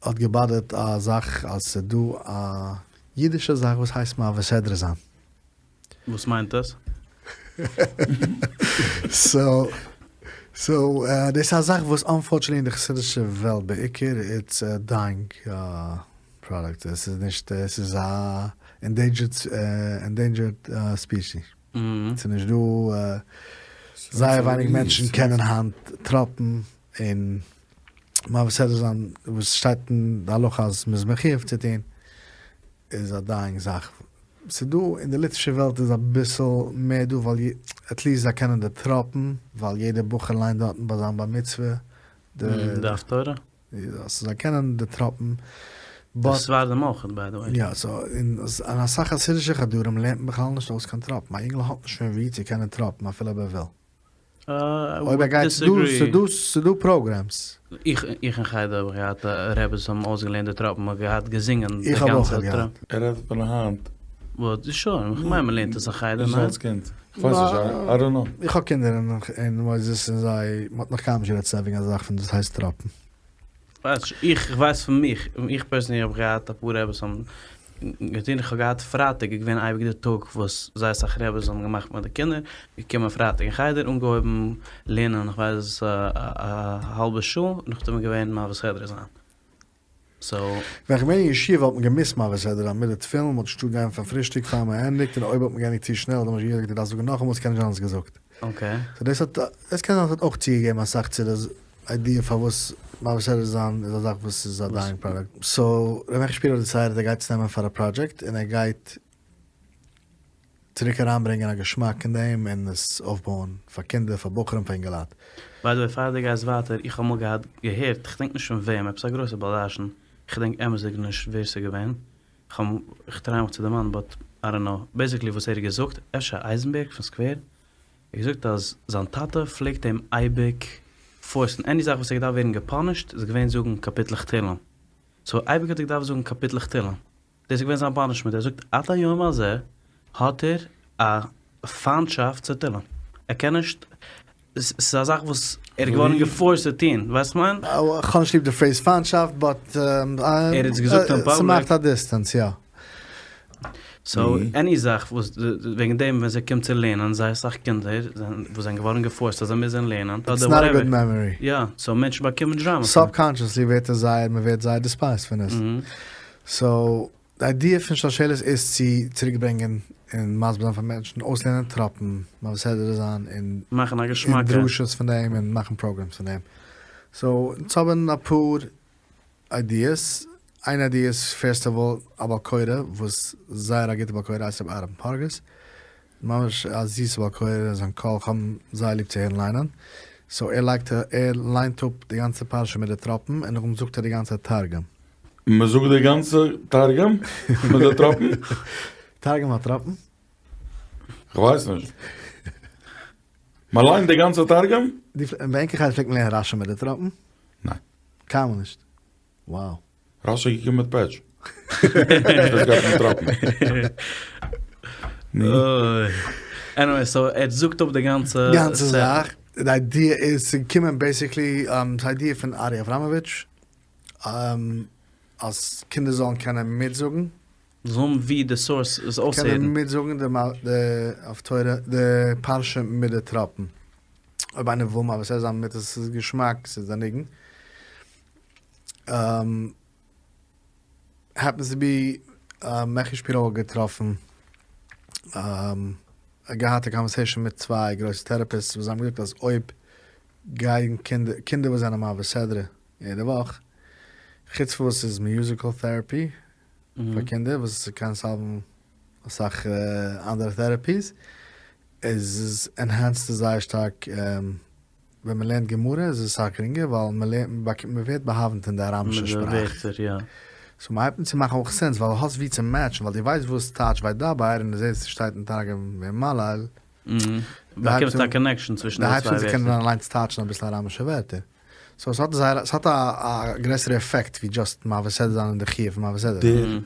האט געבאדערט א זאך אז ס'איז דא א אידישע זאך וואס הייסט מעביר סדרה זיין. וואס מיינט דאס? סאו סאו דאס איז א זאך וואס unfortunately אין די חסידישע וועלט בעיקר it's a dying product עס איז נישט עס איז א endangered species ס'איז נישט דא זייער ווייניג מענטשן קענען היינט טראפן און מעביר סדרה זיין וואס שטייט אין די הלכה אז מ'איז מחיוב צו טון איז א dying זאך. ס'דא אין די ליטווישע וועלט איז אביסל מער דא ווייל at least זיי קענען די טראפן ווייל יעדער בחור ליינט דארטן ביי זיין בר מצוה די די הפטורה. יא so זיי קענען די טראפן די ספרדים אויך by the way. יא so אין אסאך חסידישע חדרים לערנט מען בכלל נישט אויס קיין טראפן א יונגל האט נישט פון ווי צו קענען טראפן אפילו אויב ער וויל. אויב ער גייט ס'דא ס'דא programs. איך אין חדר האב איך געהאט רעבעס האבן אויסגעלערנט די טראפן מ'האט געהאט געזינגען די איך האב אויך גאנצע געהאט. טראפ. ער רעדט פון היינט. וואט? שוין, איך מיין מ'לערנט עס אין חדר, נישט ניין? אלס קינד. איך ווייס נישט, I don't know. איך האב קינדער אין מוסדות און זיי, מ'האט נאך קיינמאל נישט גערעדט סיי וועגן א זאך פון דאס הייסט טראפן. איך ווייס פון מיך, איך personally האב געהאט אפאר רעבעס האבן געטון, איך האב געהאט פרייטאג איז געווען אייביג די טאג וואס זייער אסאך רעבעס האבן געמאכט מיט די קינדער, געקומען פרייטאג אין חדר אנגעהויבן לערנען איך ווייס א האלבע שעה, נאכדעם איז געווען מעביר סדרה זיין, so. ווען כ'בין אין ישיבה האט מען געמוזט מעביר סדרה זיין מיט די תפילין, מ'האט נישט געטארט גיין פאר פרישטאג פאר מ'ענדיגט, און אויב האט מען געענדיגט צו שנעל האט דער משגיח געזאגט דו דארפסט זאגן נאכאמאל ס'קען נישט זיין האסט געזאגט. okay. so דאס האט, דאס קען זיין עס האט אויך צוגעגעבן אסאך צו די idea פארוואס מעביר סדרה זיין איז א זאך וואס איז א dying product. so ר' מעכי שפירא האט decided ער גייט עס נעמען פאר א פראדזשעקט און ער גייט צוריק אריינברענגען א געשמאק אין דעם און עס אויפבויען פאר קינדער פאר בחורים פאר אינגעלייט. by the way פאר דו גייסט ווייטער, איך האב אמאל געהאט געהערט, כ'דענק נישט פון וועם, עפעס א גרויסע בעל דרשן, כ'דענק אמת'דיג נישט ווער ס'איז געווען, כ'האב, כ'טריי מיך צו דערמאנען but I don't know, basically וואס ער האט געזאגט, אפשר אייזענבערג פון סקווער, ער האט געזאגט אז זיין טאטע פלעגט אים אייביג force ן, any זאך וואס ער האט געדארפט ווערן גע punish ט איז געווען זאגן קאפיטלעך תהלים, so אייביג האט ער געדארפט זאגן קאפיטלעך תהלים, דאס איז געווען זיין punishment, ער זאגט עד היום הזה האט ער א פיינטשאפט צו תהלים, ער קען נישט, ס'איז א זאך וואס ער איז געווארן גע forced צו טון, ווייסט וואס כ'מיין? כ'האב נישט ליב די phrase פיינטשאפט but ער האט עס געזאגט אין פאבליק. ס'מאכט א distance יא. so any זאך וואס וועגן דעם ווען ס'קומט צו לערנען זייער אסאך קינדער וואס זענען געווארן גע forced אז זיי מוזען לערנען it's not a good memory. יא, so מענטשן באקומען trauma. subconsciously ווערט עס זייער, מ'ווערט זייער despised פון עס. so די idea פון שלשלת איז צו צוריק ברענגען און מסביר זיין פאר מענטשן, אויסלערנען טראפן, מעביר סדרה זיין און מאכן א געשמאקע. דרשות פון דעם און מאכן programs פון דעם. so אונז האבן אפאר ideas, איין idea איז first of all א בעל קורא וואס זייער א גוטע בעל קורא הייסט רבי אהרן פארגעס, ממש א זיסע בעל קורא זיין קול כ'האב אים זייער ליב צו הערן ליינען, so ער לייגט ער ליינט אפ די גאנצע פרשה מיט די טראפן און נאכדעם זאגט ער די גאנצע תרגום. מען זאגט די גאנצע תרגום מיט די טראפן? תרגום האט טראפן? כ'ווייס נישט. מען ליינט די גאנצע תרגום? ביי ענקער חדר פלעגט מען לערנען רשי מיט די טראפן? ניין. קיינמאל נישט? Wow. רשי איז געקומען מיט פעטש. דאס גייט מיט טראפן. anyway, so ער זאגט אפ די גאנצע גאנצע זאך. די idea איז צו קומען basically, די idea פון ארי אבראמאוויטש, אז קינדער זאלן קענען מיטזאגן. זאלן האבן ווי די source עס אויסהערן. קענען מיטזאגן די הפטורה, די פרשה מיט די טראפן. אויב איינער וויל מעביר סדרה זיין מיט עס איז געשמאק, ס'איז א ניגון. happens to be מעכי שפירא האט געטראפן געהאט א conversation מיט צוויי גרויסע therapists וואס זיי האבן געזאגט אז אויב גייען קינדער קינדער וואס זענען מעביר סדרה יעדע וואך, חוץ פון וואס ס'איז musical therapy פאר קינדער וואס קען solve ן אסאך אנדערע therapies, איז עס enhanced עס זייער שטארק ווען מען לערנט גמרא איז עס אסאך גרינגער ווייל מען לערנט מען ווערט באהאווענט אין די אראמישע שפראך. so מען הייבט אן צו מאכן אויך sense ווייל האסט ווי צו match ן ווייל דו ווייסט וואס טייטש וידבר און דו זעסט עס שטייט אין תרגום וימלל. באקומסט א connection צווישן די צוויי ווערטער. דו הייבסט אן צו קענען אליינס טייטשן אביסל אראמישע ווערטער. so עס האט זייער עס האט א גרעסערע עפעקט ווי just מעביר סדרה זיין אין די חיוב פון מעביר סדרה.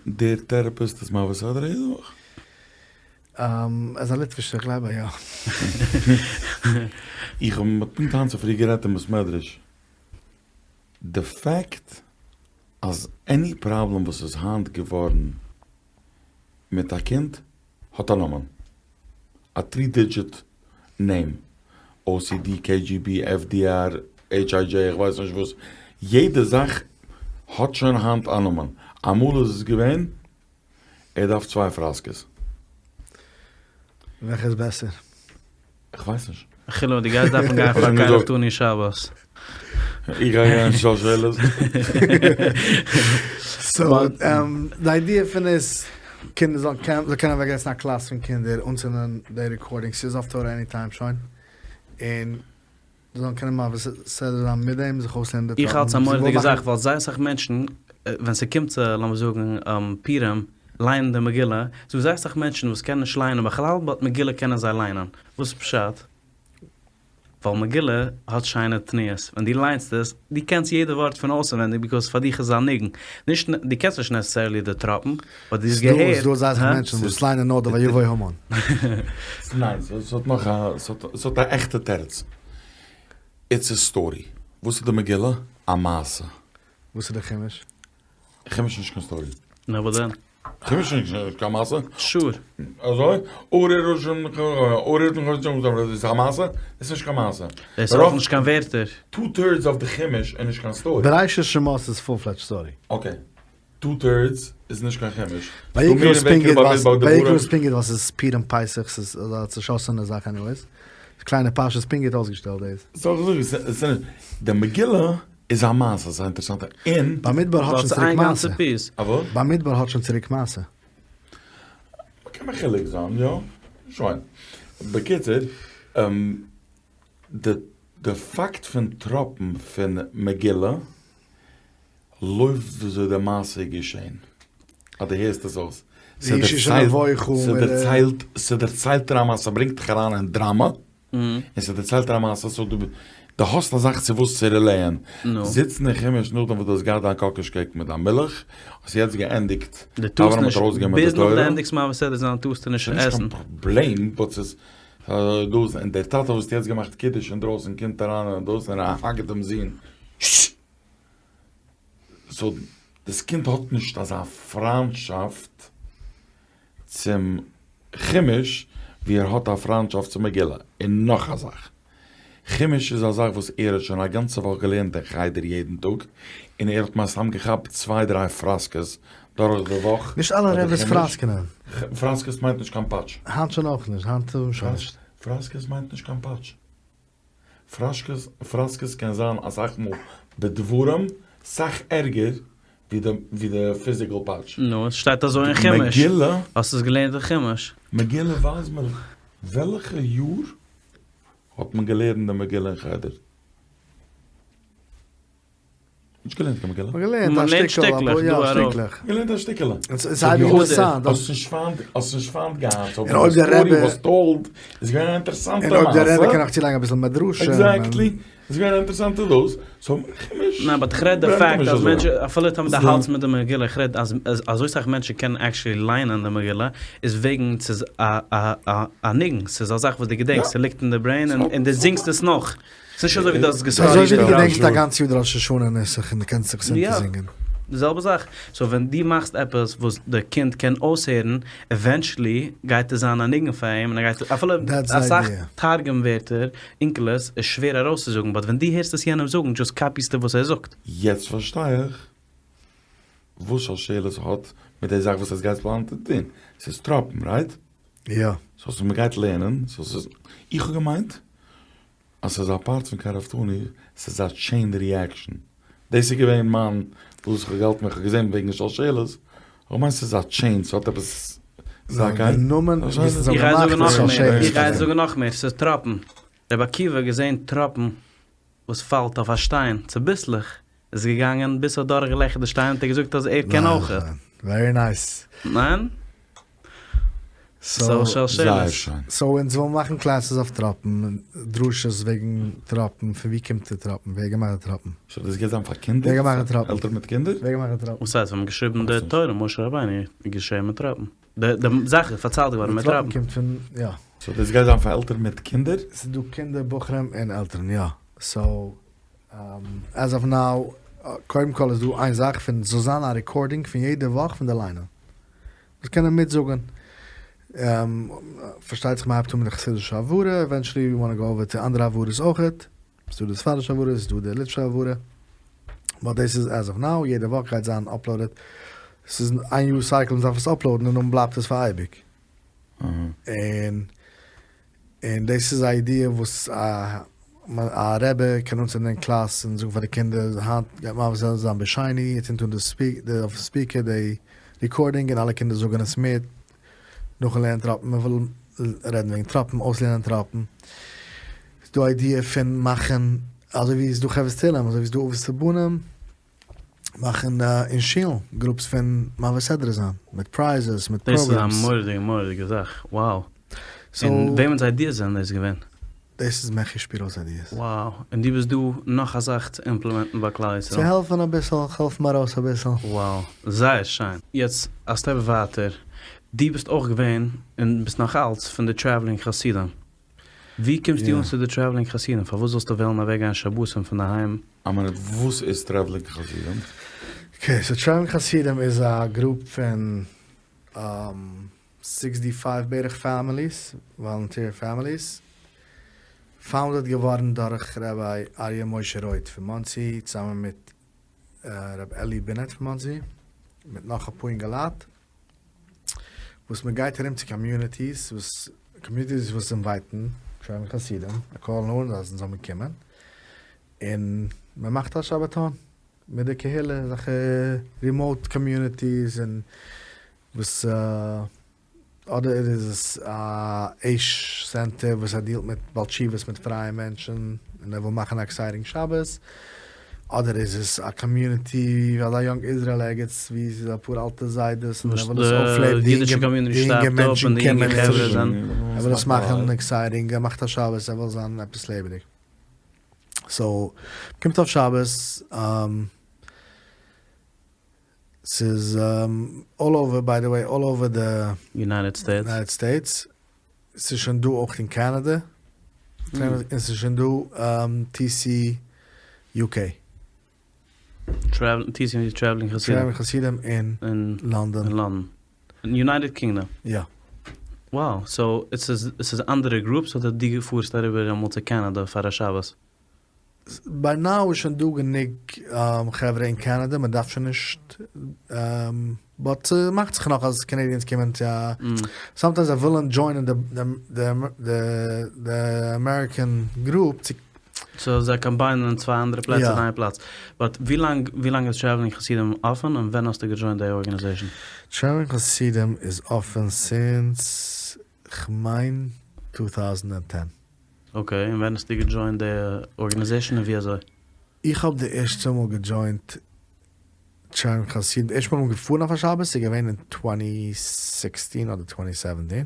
דער therapist איז מעביר סדרה יעדע וואך? ער איז א ליטווישער, איך גלייב אז יא. איך האב פונקט היינט צופרי גערעדט אין בית מדרש, די fact. אז any problem וואס איז היינט געווארן מיט א קינד האט א נאמען, א three digit name, OCD, KGB, FDR, HIJ, איך ווייס נישט וואס, יעדע זאך האט שוין היינט א נאמען, אמאל איז עס געווען ער דארף צוויי פראסקעס. וועלכע איז בעסער? איך ווייס נישט. חילו, דו גייסט דארפן גיין פאר קרבתנו שבת. איך גיי גיין שלשלת. so, די idea פון איז, קינדער זאלן קענען, זאל קענען אוועקזעצן א קלאס פון קינדער, אנצינדן די recordings, ס'איז אויף תורה any time שוין, און זיי זאלן קענען מעביר סדרה זיין מיט דעם, זיך אויסלערנען די איך האלט ס'איז א מורא'דיגע זאך, ווייל זייער אסאך מענטשן, ווען ס'קומט צו, לאמיר זאגן, פורים, לייענען די מגילה, ס'דא זייער אסאך מענטשן וואס קענען נישט לייענען בכלל, but מגילה קענען זיי לייענען. וואס איז פשט? ווייל מגילה האט שיינע תנועות, ווען דו ליינסט עס, דו קענסט יעדע ווארט פון אויסענווענדיג because פאר דיך איז עס א ניגון. נישט, דו קענסט נישט necessarily די טראפן, but דו האסט געהערט. ס'דא אזא סאך מענטשן וואס ליינען נאר די ויבוא המן. ניין, ס'האט נאך א, ס'האט א עכטע תירוץ. It's a story. וואס איז די מגילה? א מעשה. וואס איז די חומש? חומש איז נישט קיין story. נו וואס דען? חומש איז נישט קיין מעשה. Sure. אזוי? ארור ראשון ארור איז א מעשה? דאס איז נישט קיין מעשה. דאס איז אויך נישט קיין ווערטער. Two thirds of די חומש איז נישט קיין story. בראשית שמות איז full fledged story. Okay. Two thirds איז נישט קיין חומש. ויקרא איז פונקט ווייל ס'איז פורים פסח ס'איז אזא צושאסענע זאך anyways. קליינע פרשה איז פונקט גוט אויסגעשטעלט דאס. סאו איך זאג די מגילה איז א מעשה ס'איז א אינטערעסאנטע און. במדבר האט שוין צוריק מעשה. א וואס? במדבר האט שוין צוריק מעשה. מ'קען מחולק זיין יא. שוין. בקיצור די פאקט פון טראפן פון מגילה לויפט וויאזוי די מעשה איז געשען, אז דו הערסט עס אויס. ס'דערציילט, ס'דערציילט דיר א מעשה, ס'ברענגט דיך אריין אין דראמא, און ס'דערציילט דיר א מעשה, so דו דו האסט א זאך צו וואס צו relate ען. זיצן אין חומש נאכדעם וואס דו האסט געהאט דיין קאקאש cake מיט דיין מילך, האסט יעצט געענדיגט, דו טארסט אברהם האט נישט, ארויסגעגעבן מיט ביז די נאך דו תורה. ענדיגסט מעביר סדרה זיין טארסטו נישט ס'נישט עסן. קיין פראבלעם, but ס'איז דאס, און דער טאטע וואס האט יעצט געמאכט קידוש אינדרויסן קומט אריין און דאס און ער האקט דעם זון. So דאס קינד האט נישט אזא פריינטשאפט צום חומש ווי ער האט א פריינטשאפט צום מגילה. און נאך א זאך, חומש איז א זאך וואס ער האט שוין א גאנצע וואך געלערנט אין חדר יעדן טאג, און ער האט מסתם געכאפט צוויי דריי פראסקעס דורך די וואך. נישט אלע רעבעס פראסקענען. פראסקעס מיינט נישט קיין פאטש. היינט שוין אויך נישט, היינט שוין נישט. פראסקעס מיינט נישט קיין פאטש. פראשקעס, פראסקעס קען זיין אסאך מאל בדברים סאך ערגער ווי די ווי די physical פאטש. נו, עס שטייט אזוי אין חומש. מגילה. האסט עס געלערנט אין חומש? מגילה ווייז מיר וועלכע יאר האט מען געלערנט די מגילה אין חדר? נישט געלערנט קיין מגילה. מ'האט געלערנט א שטיקל, אפאר יא שטיקלעך. געלערנט א שטיקעלע. ס'איז אייביג אינטערעסאנט. האסט נישט פיינט, האסט נישט פיינט געהאט. און אויב דער רבי. Was told, איז געווען א אינטערעסאנטע מעשה. און אויב דער רבי קען נאך צולייגן אביסל מדרשים. Exactly. איז געווען א אינטערעסאנטע דאס. So חומש. ניין but איך רעד די פאקט אז מענטשן, אפילו טאמער די האלטסט מיט די מגילה, איך רעד אז אזוי סאך מענטשן קענען actually ליינען די מגילה, איז וועגן ס'איז א א א ניגון, ס'איז א זאך וואס דו געדענקסט, ס'ליגט אין די brain און דו זינגסט עס נאך. ס'נישט אזוי ווי דו האסט געסטאדיט. אזוי ווי דו געדענקסט א גאנץ יאר די ראש השנה נוסח און דו קענסט זיך עס אונטערזינגען. די זעלבע זאך. So ווען דו מאכסט עפעס וואס די קינד קען אויסהערן, eventually גייט עס זיין א ניגון פאר אים, און ער גייט, אפילו אסאך תרגום ווערטער, אונקלוס, איז שווער ארויסצוזאגן, but ווען דו הערסט עס יענעם זאגן, just קאפיסטו וואס ער זאגט. יעצט פארשטיי איך וואס שלשלת האט מיט די זאך וואס עס גייט פלאנען צו טון. ס'איז טראפן, right? יא. So ס'איז מ'גייט לערנען, so ס'איז, איך האב געמיינט אז ס'איז א part פון קרבתנו, ס'איז א chain reaction. דאס איז געווען מיין, וואס איך האב געהאלטן ווען איך האב געזען וועגן שלשלת, איך האב געמיינט ס'איז א chain, ס'האט עפעס זאקייט. די נאמען וואס אונז האבן איך גיי געמאכט זאגן איז נאך מער, שלשלת. איך גיי זאגן נאך מער, ס'איז טראפן. רבי עקיבא האט געזען טראפן וואס פאלט אויף א שטיין, צוביסלעך איז געגאנגען ביז ס'האט דורכגעלעכערט די שטיין האט ער געזאגט אז ער קען אויכעט. Very nice. ניין? So זייער שיין. So אונז ווילן מאכן classes אויף טראפן, דרשות וועגן טראפן, פון ווי קומט די טראפן, ווער געמאכט די טראפן. So דאס גייט זיין פאר קינדער? ווער געמאכט די טראפן? עלטערן מיט קינדער? ווער געמאכט די טראפן? וואס הייסט? ווען מ'האט געשריבן די תורה משה רבינו איז געשען מיט טראפן. די זאך איז פארציילט געווארן מיט טראפן. די טראפן קומט פון יא. So דאס גייט זיין פאר עלטערן מיט קינדער? ס'איז דא קינדער, בחורים און עלטערן יא. So as of now. קודם כל איז דא איין זאך פון ס'זאל זיין א recording פון יעדע וואך פון די ליינען. מ'זאל קענען מיטזאגן. פארשטייט זיך מ'הייבט אן מיט די חסידישע הברה, eventually we wanna go over צו אנדערע הברות אויכעט. ס'דא די ספרדישע הברה, ס'דא די ליטווישע הברה. But דאס איז as of now, יעדע וואך גייט זיין uploaded. ס'איז איין יאר cycle מ'דארף עס upload ן און דאן בלייבט עס פאר אייביג. און און דאס איז א idea וואס א א רבי קען אנצינדן אין קלאס און זאגן פאר די קינדער היינט גייט מען מעביר זיין בשני, ער צינדט אן די אויפן speaker די recording און אלע קינדער זאגן עס מיט, נאכן לערנען טראפן, מען וויל רעדן וועגן טראפן, אויסלערנען טראפן, ס'איז דא idea פון מאכן אזוי ווי ס'איז דא חברת תהלים אזוי ווי ס'איז דא אבות ובנים, מאכן אין שולן groups פון מעביר סדרה זיין, מיט prizes, מיט דאס איז א programs. מורא'דיגע מורא'דיגע זאך, wow. און וועמענס ideas זענען דאס געווען? דאס איז מעכי שפירא'ס ideas. Wow, און דו ביסט דא נאך א זאך צו implement ן ביי כלל ישראל. צו העלפן אביסל, כ'העלף מיר ארויס אביסל. Wow, זייער שיין. יעצט א step ווייטער, דו ביסט אויך געווען, און ביסט נאך אלץ, פון די Traveling חסידים. ווי קומסטו אן צו די Traveling חסידים? פארוואס זאלסטו וועלן אוועקגיין שבתים פון דערהיים? א מינוט, וואס איז Traveling חסידים? Okay, so Traveling חסידים איז א group פון 65 בערך families, volunteer families, founded געווארן דורך Rabbi אריה משה רויט פון מאנסי צוזאמען מיט ר' אלי בינעט פון מאנסי, מיט נאך אפאר אינגעלייט. וואס מען גייט ארום צו communities וואס communities וואס invite ן שוין חסידים זיי call ן אן אז זאל מען קומען און מען מאכט א שבתון מיט די קהילה אזעלכע remote communities און וואס אדער איז עס א אש center וואס ער deal ט מיט בעל תשובות מיט פרייע מענטשן און ער וויל מאכן א exciting שבת, אדער איז עס א community ווי אזא Young Israel ערגעץ ווי ס'איז אפאר אלטע זיידעס און ער וויל עס אויפלעבן די אינגע מענטשן קומען ער וויל עס מאכן exciting ער מאכט א שבת ער וויל זיין עפעס לעבעדיג so מ'קומט אויף שבת. ס'איז all over by the way all over די United States. United States, ס'איז שוין דא אויך אין קאנאדע, און ס'איז שוין דא TC UK. TC איז Traveling חסידים. Traveling חסידים אין לאנדאן. אין לאנדאן. אין United Kingdom. יא. Wow, so עס איז אנדערע groups אדער דו פארסט אריבער אמאל צו קאנאדע פאר א שבת? By now איז שוין דא גענוג חברה אין קאנאדע, מען דארף שוין נישט, but ס'מאכט זיך נאך אז Canadians קומען צו א, sometimes זיי ווילן join ען די American group צו. So זיי combine ען צוויי אנדערע פלעצער אין איין פלאץ. But ווי לאנג ווי לאנג איז Traveling חסידים אפען און ווען האסטו גע join ט די organization? Traveling חסידים איז אפען since כ'מיין 2010. Okay, און ווען האסטו גע join ט די organization און ווי אזוי? איך האב די ערשטע מאל גע join ט Traveling חסידים, די ערשטע מאל איך בין געפארן אויף א שבת איז געווען אין twenty sixteen אדער twenty seventeen,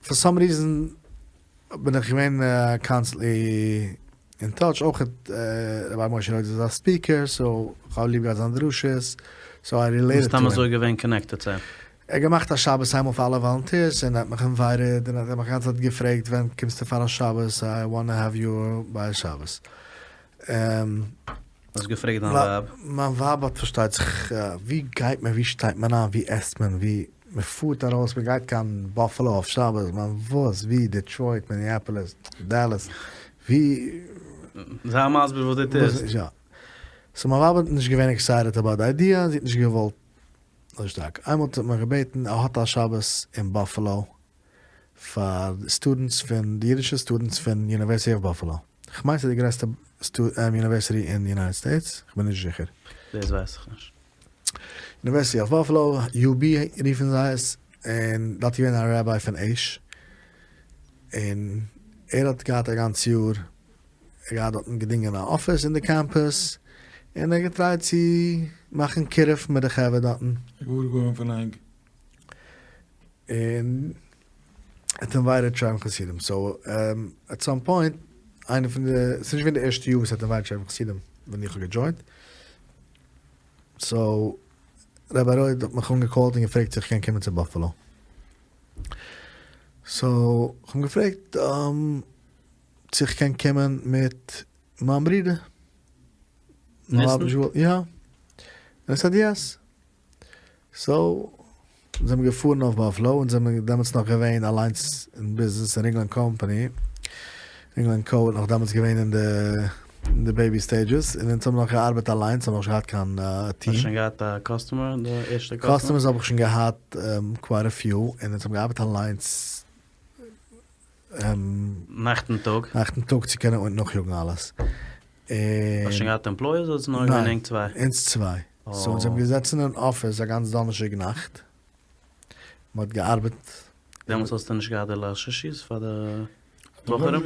for some reason בין איך געווען constantly אין touch, אויך רבי משה רויט איז א speaker so כ'האב ליב געהאט זיין דרשות, so I related סתם אזוי געווען connected צו אים? ער האט געמאכט א שבת איינמאל פאר אלע volunteers און ער האט מיך invited און ער האט מיך גאנצע צייט געפרעגט ווען קומסטו פאר א שבת I wanna have you ביי א שבת. האסט געפרעגט דיין ווייב? מיין ווייב האט פארשטייט זיך ווי גייט מען ווי שטייט מען איין ווי עסט מען ווי מען פארט ארויס מען גייט קיין באפעלא אויף שבת מען וואס ווי דעטרויט מיניאפאליס דאלאס ווי. זיי מסביר וואס דו טוסט. יא. So מיין ווייב האט נישט געווען excited about די idea זי האט נישט געוואלט אזוי שטארק. איינמאל האט ער מיך געבעטן, ער האט א שבת אין באפעלא פאר students פון, די אידישע students פון University of Buffalo. כ'מיין ס'איז די גרעסטע university אין United States, כ'בין נישט זיכער. דאס ווייס איך נישט. University of Buffalo, UB רופן זיי עס, און דארט איז געווען א ראביי פון אש, און ער האט געהאט א גאנץ יאר ער געהאט דארטן געדינגען א אפיס אין די campus, און ער גע try ט צו מאכן קירוב מיט די חברה דארטן. גאר גאון פון ענק. און ער האט invited Traveling חסידים, so at some point, איינע פון די, ס'איז נישט געווען די ערשטע יאר וואס ער האט invited Traveling חסידים ווען איך האב גע join ט, so Rabbi רויט האט מיך אנגע call ט און געפרעגט צו איך קען קומען צו באפעלא, so כ'האב אים געפרעגט צו איך קען קומען מיט. מיין ברודער. ניסן? יא. און ער said yes. So זענען מיר געפארן אויף באפלא, אונז זענען דעמאלטס נאך געווען אליינס אין ביזנעס אין רינגל ענד קאמפאני, רינגל ענד קאו איז נאך דעמאלטס געווען אין די אין די baby stages, און אונז האבן נאך געארבעט אליינס, האבן נאך נישט געהאט קיין טיעם. האסט שוין געהאט א customer, די ערשטע customer? Customers האב איך שוין געהאט quite a few, און אונז האבן געארבעט אליינס. נאכט און טאג? נאכט און טאג צו קענען נאכיאגן אלעס. האסט שוין געהאט employees אדער איז נאר געווען ענק צוויי? ניין, אונז צוויי. So אונז זענען געזעצן אין אפיס א גאנץ דאנערשטאג נאכט, מען האט געארבעט. דעמאלטס האסטו נישט געהאט די ליל שישי'ס פאר די בחורים?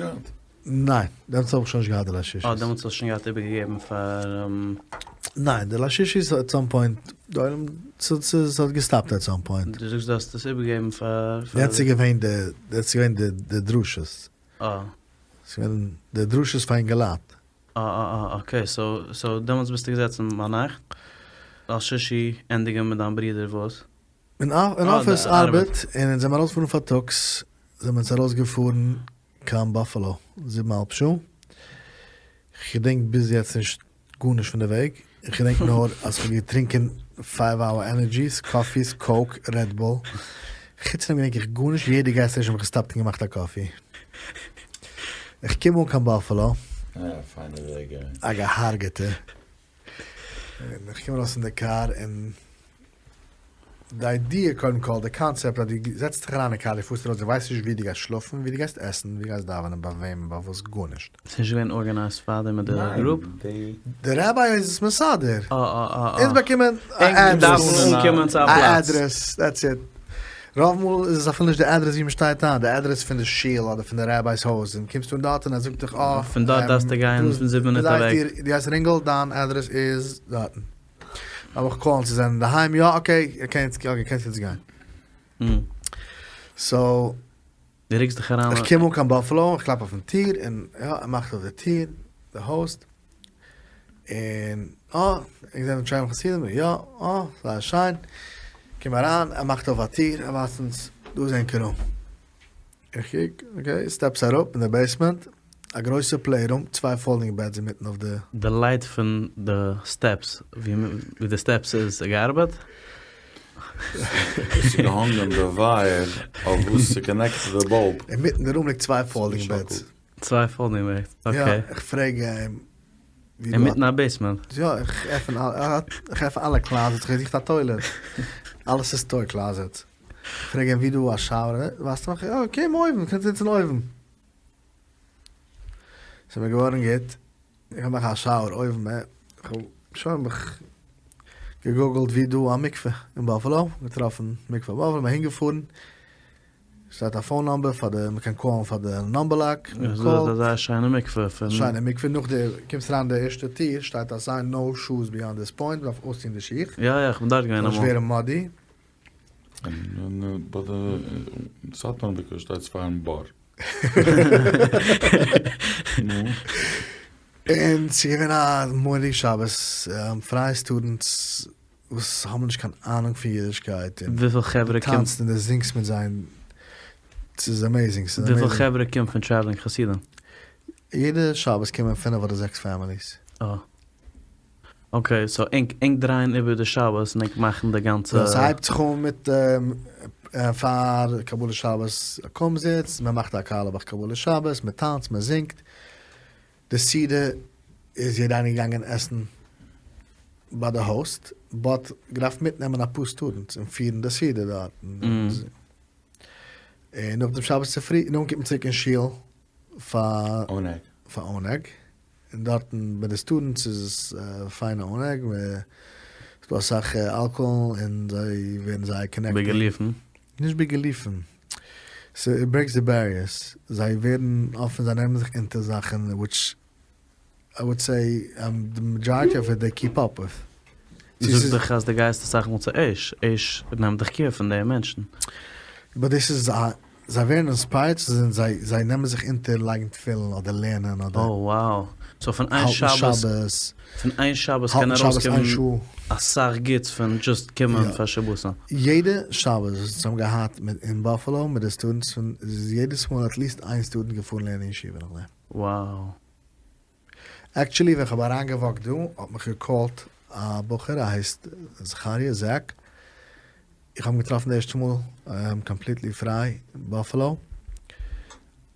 ניין, דעמאלטס האב איך שוין נישט געהאט די ליל שישי'ס. אה, דעמאלטס האסטו שוין געהאט איבערגעגעבן פאר. ניין, די ליל שישי'ס at some point, די עולם, ס'האט געסטאפט at some point. דו זאגסט דו האסט עס איבערגעגעבן פאר. יעצט איז געווען די, יעצט איז געווען די דרשות. אה. ס'איז געווען די דרשות פאר אינגעלייט. אה אה אה okay, so so דעמאלטס ביסטו געזעצן ביינאכט ליל שישי ענדיגן מיט דיין ברודער וואס? אין אפיס ארבעט, און אונז זעמער ארויסגעפארן פארטאגס, זעמער אונז ארויסגעפארן קיין באפעלא, זיבן אהאלב שעה, כ'געדענק ביז יעצט נישט גארנישט פון די וועג, איך געדענק נאר אז כ'האב געטרינקען פייוו האוער ענערדזשיס, coffees, קאוק, רעד בול, חוץ פון דעם געדענק איך גארנישט, יעדע gas station האב איך געסטאפט און געמאכט א coffee. איך קום אן קיין באפעלא, א געהארגעטע, און איך קום ארויס פון די קאר און די idea קודם כל, די קאנצעפט אז דו זעצט דיך אריין אין קאר, דו פארסט ארויס, דו ווייסט נישט וואו דו גייסט שלאפן, וואו דו גייסט עסן, וואו דו גייסט דאווענען, ביי וועם און ביי וואס, גארנישט. ס'איז נישט געווען organized פארדעם מיט די group? די ראביי איז עס מסדר. אה אה אה אה. אונז באקומען א address. אנקומען צו א פלאץ. א address, that's it. רוב מאל איז עס אפילו נישט די address ווי מ'שטייט איין, די address פון די שול אדער פון די ראביי'ס הויז, און קומסט אן דארט און ער זאגט דיך אה. פון דארט דארפסטו גיין פון זיבן מינוט אוועק. דו הייסט רינגל, דיין address איז דארטן. לאמיך call ן צו זענען אינדערהיים, יא okay, קענסט יעצט גיין. So. דו רוקסט דיך אריין. איך קום אן קיין באפעלא, איך קלאפ אויפן טיר, און יא, ער מאכט אויף די טיר, די host, און אה, איר זענט טרעוול חסידים? יא, אה, זייער שיין, קום אריין, ער מאכט אויף א טיר, ער ווייזט אונז, דא איז ענקער room. איך קוק, okay, steps אראפ אין די basement, א גרויסע play room, צוויי folding beds אינמיטן אויף די. די light פון די steps, ווי די steps איז געארבעט. עס איז געהאנגען די wire אויף וואס ס' connect ט די bulb. אינמיטן די room ליגט צוויי folding beds. צוויי folding beds, okay. יא, איך פרעג אים. אינמיטן א basement? יא, איך עפן איך עפן אלע closets, איך זוך א toilet. אלעס איז toy closets. איך פרעג אים ווי דא א shower, ווייזט ער מיך, יא קום אויבן, קענסט זיצן אויבן. ס'איז מיר געווארן גוט, איך מאך א shower אויבן, איך האב שוין מיך געגוגלט ווי דא א מקווה אין באפעלא, געטראפן מקווה באפעלא, בין אהינגעפארן, שטייט א phone number פאר די, מ'קען call ן פאר די number lock, איז דא אזא שיינע מקווה פון. שיינע מקווה, נאך די קומסט אריין די ערשטע טיר שטייט א sign no shoes beyond this point, מ'דארף אויסטון די שיך. יא יא, כ'בין דארט געווען אמאל. זאל נישט ווערן muddy. און ביי די סאטמאר מקווה שטייט ספרים בור. נו. און ס'איז געווען א מורא'דיגע שבת, פרייע students וואס האבן נישט קיין אהנונג פון אידישקייט, און וויפיל חברה דו טאנצט און דו זינגסט מיט זיי, ס'איז amazing, ס'איז amazing. וויפיל חברה קומט פון Traveling חסידים? יעדע שבת קומען פינף אדער זעקס families. אה. Okay, so ענק ענק דרייען איבער די שבת און ענק מאכן די גאנצע. ס'הייבט זיך אן מיט פאר קבלת שבת א קומזיץ, מען מאכט א קארלעבאך קבלת שבת, מען טאנצט, מען זינגט, די סעודה איז יעדער איינער געגאנגען עסן ביי די host, but געדארפט מיטנעמען אפאר students און פירן די סעודה דארטן, און נאכדעם שבת צופרי, נאכדעם קומט מען צוריק אין שול פאר עונג. און דארטן ביי די students איז עס פיינע עונג, ס'איז דא אסאך אלקאהאל און זיי ווערן זייער connected. בגילופין? נישט בגילופין, ס'איט breaks די barriers, זיי ווערן אפען, זיי נעמען זיך אונטער זאכן which I would say די majority of it they keep up with. זאג דיך אז די גייסט אסאך מאל צו אש, אש נעמט דיך care פון די מענטשן. But דאס איז א זיי ווערן inspired צו זיין זיי זיי נעמען זיך אונטער לייגן תפילין אדער לערנען אדער Oh wow. So פון איין שבת פון איין שבת קען ארויסקומען אסאך גוטס פון just קומען פאר שבתים. יעדע שבת וואס אונז האבן געהאט מיט אין באפעלא מיט די students פון איז יעדעס מאל at least איין student געפארן לערנען אין ישיבה נאכדעם. Wow. Actually ווען כ'האב אריינגעוואקט דא האט מיך געקאלט א בחור ער הייסט זכריה זעק, איך האב אים געטראפן די ערשטע מאל completely פריי אין באפעלאו,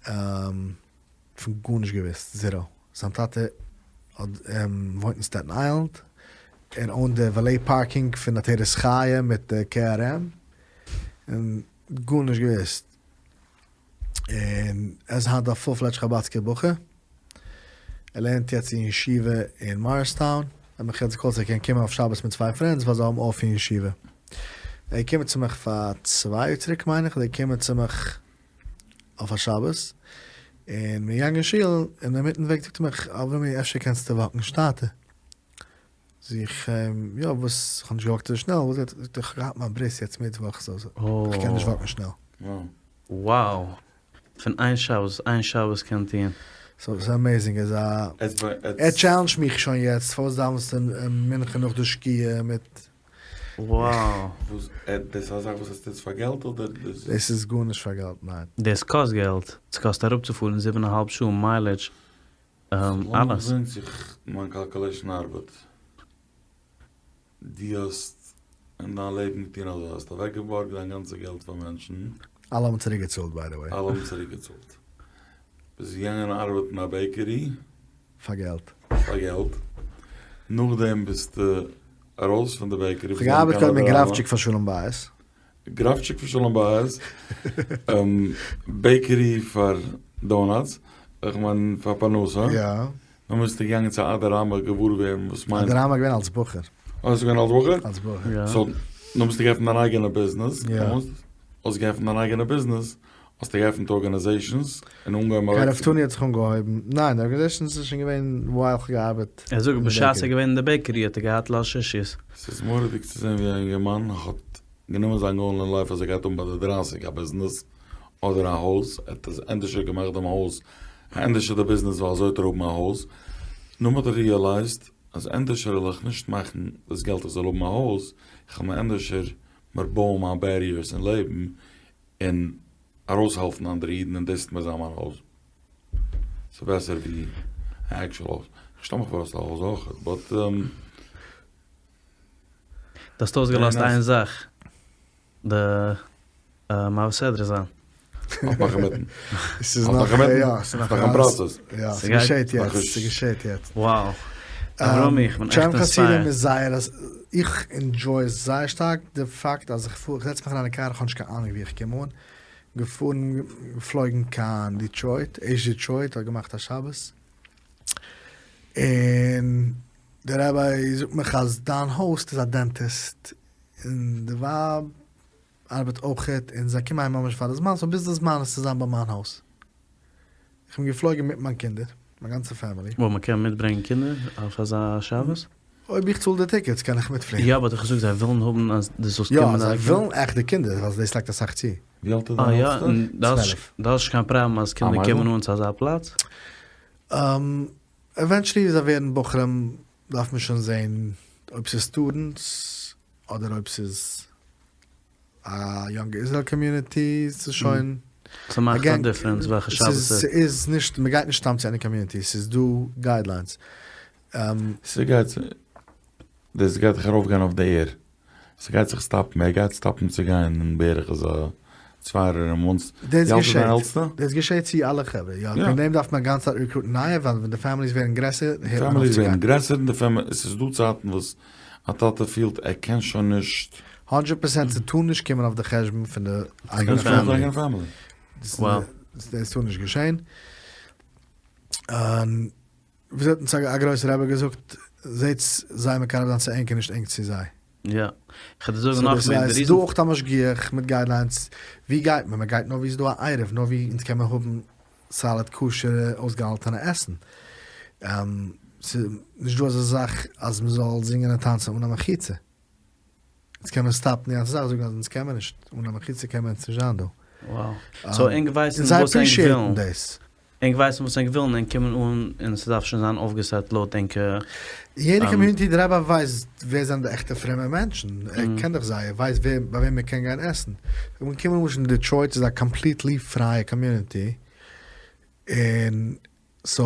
פון גארנישט געוואוסט, zero, זיין טאטע האט וואוינט אין סטעטן איילענד, ער own ט די valet parking פון עטרת חיים מיט די KRM, און גארנישט געוואוסט. און ער איז היינט א full fledged חבדסקער בחור, ער לערנט יעצט אין ישיבה אין מאריסטאון, ער האט מיך יעצט געקאלט צו ער קען קומען אויף שבת מיט צוויי friends ווייל זיי האבן off אין ישיבה, ער איז געקומען צו מיך פאר צוויי יאר צוריק מיין איך, איז ער געקומען צו מיך אויף א שבת, און מיר געגאנגען אין שול, און אינמיטן וועג זאגט ער מיך אברמי אפשר קענסטו וואקן שטאטער? זאג איך אים, יא וואס, כ'האב נישט געוואקט אזוי שנעל, וואס זאגט ער, כ'האב געהאט מיין ברית יעצט מיטוואך, so כ'קען נישט וואקן שנעל. Wow! פון איין שבת, איין שבת קען טוען. So ס'איז amazing, איז א. ער טשעלענדזשט מיך שוין יעצט, פארוואס דאווענסטו מנחה נאך די שקיעה מיט. Wow! וואס, דאס איז א זאך וואס עס טוט פאר געלט אדער דאס. דאס איז גארנישט פאר געלט, ניין. דאס קאסט געלט, ס'קאסט אראפצופארן זיבן א האלב שעה mileage, לאמיר זען צו מיין calculation ארבעט. דו האסט אין דיין לעבן געטון אזוי, האסט אוועקגעבארגט דיין גאנצע געלט פאר מענטשן. אלע האבן צוריק געצאלט by the way. אלע האבן צוריק געצאלט. ביסט געגאנגען ארבעטן אין א bakery. פאר געלט. פאר געלט. נאכדעם ביסטו ארויס פון די bakery. כ'האב געארבעט קודם אין גראפטשיק פאר שלום בית. גראפטשיק פאר שלום בית, bakery פאר donuts, איך מיין פאר פרנסה. יא. נאכדעם ביסטו געגאנגען צו אדרמה געוואר ווערן וואס מיינט. אדרמה געווען אלס בחור. אה, ביסט געווען אלס בחור? אלס בחור. יא. So, נאכדעם ביסטו געעפנט דיין אייגענע ביזנעס. יא. האסט געעפנט דיין אייגענע ביזנעס, האסטו געעפנט organizations און אנגעהויבן אוועק. קרבתנו האט זיך אנגעהויבן, ניין די organizations איז שוין געווען while כ'האב געארבעט. ער זאגט בשעת ער איז געווען אין די bakery האט ער געהאט ליל שישי'ס. ס'איז מורא'דיג צו זען ווי א אינגערמאן האט גענומען זיין goal אין life אז ער גייט האבן ביי די דרייסיג א ביזנעס אדער א הויז, ער האט עס ענדערשער געמאכט דעם הויז ענדערשער די ביזנעס ווייל אזוי וועט ער האבן א הויז, נאכדעם האט ער realized אז ענדערשער וועל איך נישט מאכן דאס געלט איך זאל האבן א הויז, איך וועל מיר ענדערשער מיר בויען מיין barriers אין לעבן און ארויסהעלפן אנדערע אידן און דאס וועט מיר זיין מיין הויז. ס'איז בעסער ווי א actual הויז. איך שטעל מיך פאר האסט א הויז אויך, but. דו האסט אויסגעלאזט איין זאך, די מעביר סדרה זיין. האלט נאך אינמיטן. ס'איז האלט נאך, נאך אינמיטן? יא, ס'איז נאך נאך אין פראצעס. יא, ס'געשעט יעצט, ס'געשעט יעצט. Wow. אברומי, איך בין עכט טשעם inspired. חסידים איז זייער, איך enjoy עס זייער שטארק, די פאקט אז איך פאר, איך זעץ מיך אריין אין קאר, איך האב נישט קיין אהנונג ווי איך קום אן, געפארן, געפלויגן קיין דיטרויט, ערשט דיטרויט האט געמאכט א שבת, און דער רבי זאגט מיך אז דיין host איז א dentist, און די ווייב ארבעט אויכעט, און זיי קומען אהיים ממש פאר די זמן, so ביז די זמן איז צו זיין ביי מיין הויז. איך בין געפלויגן מיט מיין קינדער, מיין גאנצע family. וואו, מ'קען מיטברענגען קינדער אויף אזא שבת? אויב איך צאל די tickets קען איך מיטפליען. יא but איך זאג זיי ווילן האבן אז דו זאלסט קומען יא זיי ווילן עכט די קינדער ווייל דאס לייגט אסאך צו. ווי אלט איז דיין עלטסטע? אה יא, דאס איז נישט קיין פראבלעם אז קינדער קומען אן צו אזא פלאץ? Eventually ווי זיי ווערן בחורים דארף מען שוין זעהן אויב ס'איז students אדער אויב ס'איז א Young Israel community, ס'איז שוין. ס'מאכט א difference וועלכע שבת ס'איז. ס'איז נישט, מ'גייט נישט סתם צו any community, ס'איז דא guidelines. ס'גייט, דאס גייט דאך ארויפגיין אויף די air, ס'גייט זיך סטאפן, ער גייט סטאפן צו גיין אין בערך אזא צוויי ארום months, ווי אלט איז דיין עלטסטע? דאס געשעט צו אלע חברה, יא, וועגן דעם דארף מען גאנץ צייט רעקרוטן נייע, ווייל ווען די families ווערן גרעסער הערט מען אויף צו גיין. Families ווערן גרעסער און די family, עס איז דא צייטן וואס א טאטע פילט ער קען שוין נישט. הונדרעט פראצענט ס'טאר נישט קומען אויף די חשבון פון די אייגענע family. דאס טאר נישט געשען. און וויאזוי האט אונז א גרויסע רבי געזאגט, זעטס זיי מקרב זיין צו ענק און נישט ענק צו זיי. יא. כ'וועל דיר זאגן נאך מער, די ס'איז דא אויך א משגיח מיט guidelines, ווי גייט מען? מען גייט נאר ווי ס'איז דא א עירוב, נאר ווי אונז קען מען האבן solid כשר'ע אויסגעהאלטענע עסן. ס'איז נישט דא אזא זאך אז מ'זאל זינגען און טאנצן אן א מחיצה. אונז קען מען סטאפן די גאנצע זאך, זאגן אז אונז קען מען נישט, אן א מחיצה קען מען אונז נישט זיין דא. Wow. So ענק ווייסן און זיי וואס ענק appreciate ן ווילן. דאס. ענק ווייסן וואס ענק ווילן, ענק קומען אן און ס'דארף שוין זיין אויפגעסעט לויט ענקע. יעדע community די רבי ווייסט ווער זענען די עכטע פרומע מענטשן, ער קען דאך זיי, ער ווייסט ווער ביי וועם מען קען גיין עסן. ווען מען קומט למשל אין דעטרויט איז א completely פרייע community, און. So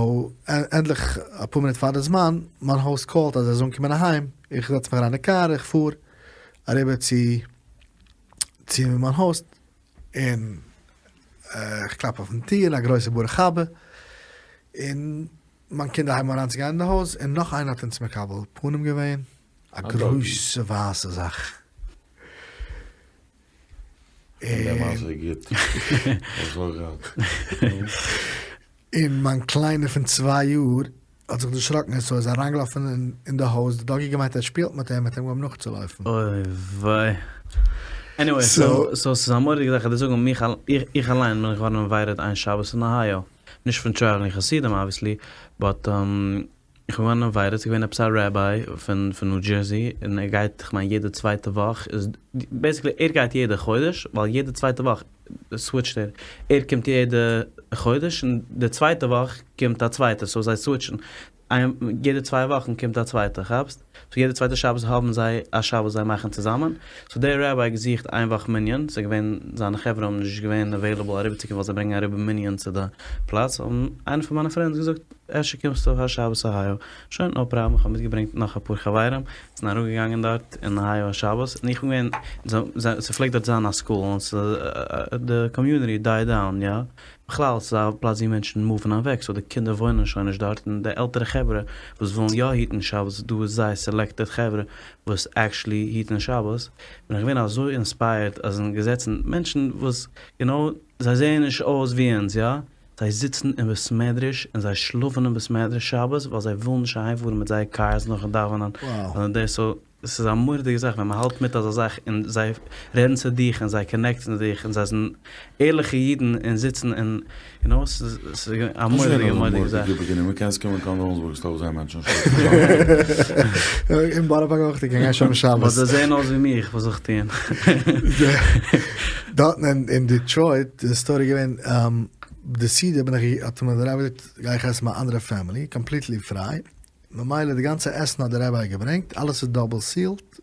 ענדליך אפאר מינוט פאר די זמן, מיין host call ט אז ער איז אנגעקומען אהיים, איך זעץ מיך אריין אין קאר איך פאר אריבער צו צו מיין host, און איך קלאפ אויפן טיר, א גרויסע ברוך הבא, און מיין קינדער הייבן אן אריינצוגיין אין די הויז, און נאך איינער האט אונז מקבל פנים געווען, א גרויסע ווייסע זאך. און מיין קליינער פון צוויי יאר האט זיך דערשראקן און so איז אריינגעלאפן אין די הויז, די doggy געמיינט ער שפילט מיט אים, האט אים אנגעהויבן נאכצולויפן. אוי וויי. Anyway, so ס'איז א מורא'דיגע זאך, כ'וועל דיר זאגן, מיך, איך אליין בין געווארן invited איין שבת אין אהייאו, נישט פון traveling חסידים obviously, but איך בין געווארן invited, ס'איז געווען עפעס א ראביי פון פון ניו דזשערסי, און ער גייט כ'מיין יעדע צווייטע וואך, איז basically ער גייט יעדע חודש, ווייל יעדע צווייטע וואך switch ט ער, ער קומט יעדע חודש און די צווייטע וואך קומט א צווייטער, so זיי switch ן, יעדע צוויי וואכן קומט א צווייטער, כאפסט? So יעדע צווייטע שבת האבן זיי א שבת זיי מאכן צוזאמען, so דער ראביי האט געזוכט איין וואך מנין, ס'איז געווען זיינע חברה האבן נישט געווען available אריבערצוקומען ווייל זיי ברענגען אריבער מנין צו די פלאץ, האבן איינער פון מיינע friends געזאגט אפשר קומסטו אויף א שבת אהייאו, שוין no problem, איך האב מיטגעברענגט נאך אפאר חברים, זענען אראפגעגאנגען דארט אין אהייאו א שבת, און איך בין געווען, ס'פלעגט דארט זיין א school, און די community die down, יא, בכלל ס'איז א פלאץ ווי מענטשן move ן אוועק, so די קינדער וואוינען שוין נישט דארט, און די עלטערע חברה וואס ווילן יא היטן שבת, דא איז זייער selected חברה וואס actually היטן שבת, בין איך געווען אזוי inspired אז זענען געזעצן מענטשן וואס יו נאו זיי זעען נישט אויס ווי אונז יא, זיי זיצן אין בית מדרש און זיי שלאפן אין בית מדרש שבת ווייל זיי ווילן נישט אהיימפארן מיט זייער cars נאכן דאווענען, און דאס ס'איז א מורא'דיגע זאך ווען מ'האלט מיט אזא זאך און זיי רעדן צו דיך און זיי connect ן צו דיך און זיי זענען ערליכע אידן און זיצן און יו נאו ס'איז א מורא'דיגע מורא'דיגע זאך. קענסט קומען קיין וויליאמסבורג ס'דא אויך זייער מענטשן אין בארא פארק אויך, די קען גיין שומר שבת. באט זיי זעען אויס ווי מיך, וואס זאל איך טוען? דארטן אין דיטרויט איז די story געווען די סעודה בין איך האט מיר די רבי געזאגט גיי איך עסן מיט אנדערע family completely פריי ממילא די גאנצע עסן האט די רבי געברענגט, אלעס איז double sealed,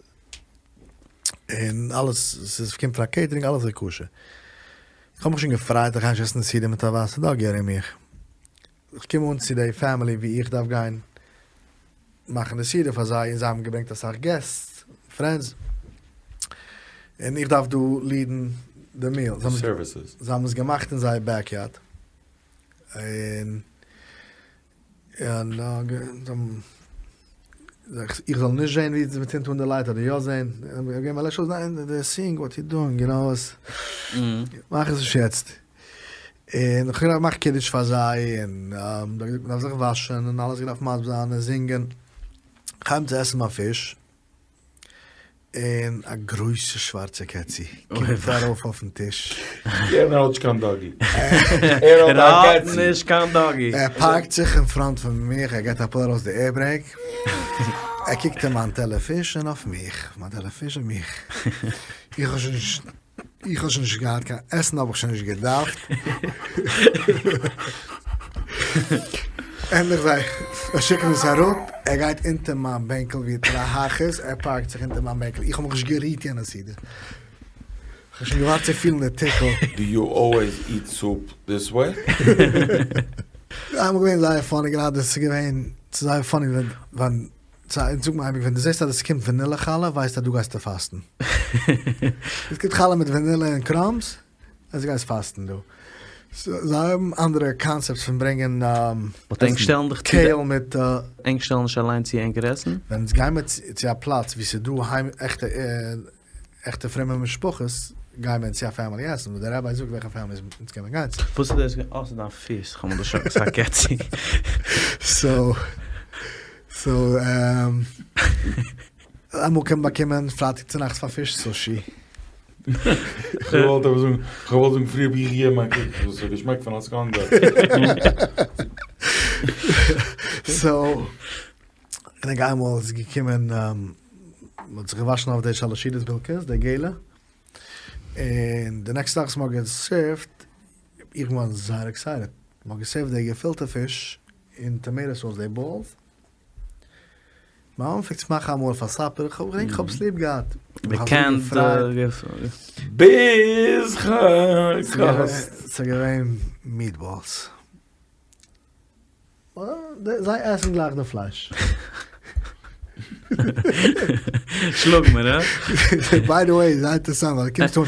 און אלעס, ס'איז קומט פון א catering, אלעס איז כשר. איך האב מיך שוין געפרייט איך גיי נישט עסן די סעודה מיט א ווייסע doggy ארום מיך. איך קום אן צו די family ווי איך דארף גיין מאכן די סעודה פאר זיי, און זיי האבן געברענגט אסאך guests, friends, און איך דארף דא lead ן די meal. זיי האבן עס געמאכט אין זייער backyard, און און איך זאל נישט זעהן ווי מ'צינדט אן די light אדער יא זעהן, געבן א לעש אויס, ניין they're seeing what you doing, you know, מאך עס נישט יעצט. און איך האב געמאכט קידוש פאר זיי, און זיי האבן געזאגט מ'דארף זיך וואשן, און אלעס געדארפט מסביר זיין און זינגען. כ'הייב אן צו עסן מיין פיש, און א גרויסע שווארצע קעצי קומט ארויף אויפן טיש. יענער האט נישט קיין doggy. ער האט נישט קיין doggy. ער park ט זיך אין front פון מיך, ער געט א pull ארויס די air brake, ער קוקט אין מיין טעלער פיש און אויף מיך, מיין טעלער פיש און מיך. איך האב שוין נישט. איך האב שוין נישט געהאט קיין עסן האב איך שוין נישט געדארפט. ענדליך זיי שיקן עס אראפ, ער גייט אונטער מיין בענקל ווי טראהאכעס, ער park ט זיך אונטער מיין בענקל, איך האב מיך נישט גערירט יענע סעודה, איך האב שוין געווארט צו פילן די tickle. Do you always eat soup this way? איינמאל געווען זייער funny גראדע, ס'איז געווען זייער funny ווען סא אונז זאגט מען אייביג ווען דו זעסט אז עס קומט ווענילע חלה ווייסטו אז דא גייסטו פאסטן. עס קומט חלה מיט ווענילע און crumbs אז דו גייסט פאסטן דא. זיי האבן אנדערע concepts פון ברענגען but ענק שטעלן דיך צו קעיל מיט. ענק שטעלן נישט אליין צו ענקער עסן? ווען אונז גיימער צו א פלאץ ווי ס'איז דא היים עכטע עכטע פרומע משפחות גייען מיר צו א family עסן וואס דער רבי זאגט וועלכע families אונז קען מען גיין צו. וואס איז דאס? אה ס'איז דיין פיס, כ'האב מיר דערשראקן ס'איז א קעצי. So so אמאל קען מען באקומען פרייטאג צונאכטס פאר פיש sushi. כ'האב געוואלט עפעס זאגן, כ'האב געוואלט זאגן פריער האב איך געגעבן א קוק, ס'האט געשמעקט פון א סקאנדאל. So כ'דענק איינמאל איז געקומען, מ'האט זיך געוואשן אויף די שאלעשידעס בילקעס, די געלע, און די next טאג וואס מ'האט גע serve ט, איך בין געווארן זייער excited, מ'האט גע serve ט די געפילטע פיש אין tomato sauce, די balls, מיין מאמע פלעגט עס מאכן אמאל פאר supper, איך האב געדענק איך האב עס ליב געהאט, די canned ביז כ'קאסט. ס'איז געווען meatballs. זיי עסן גלייך די פלייש. שלאג מיר, הא? ביי די וועי, זייער אינטערעסאנט ווייל דו קומסט אן.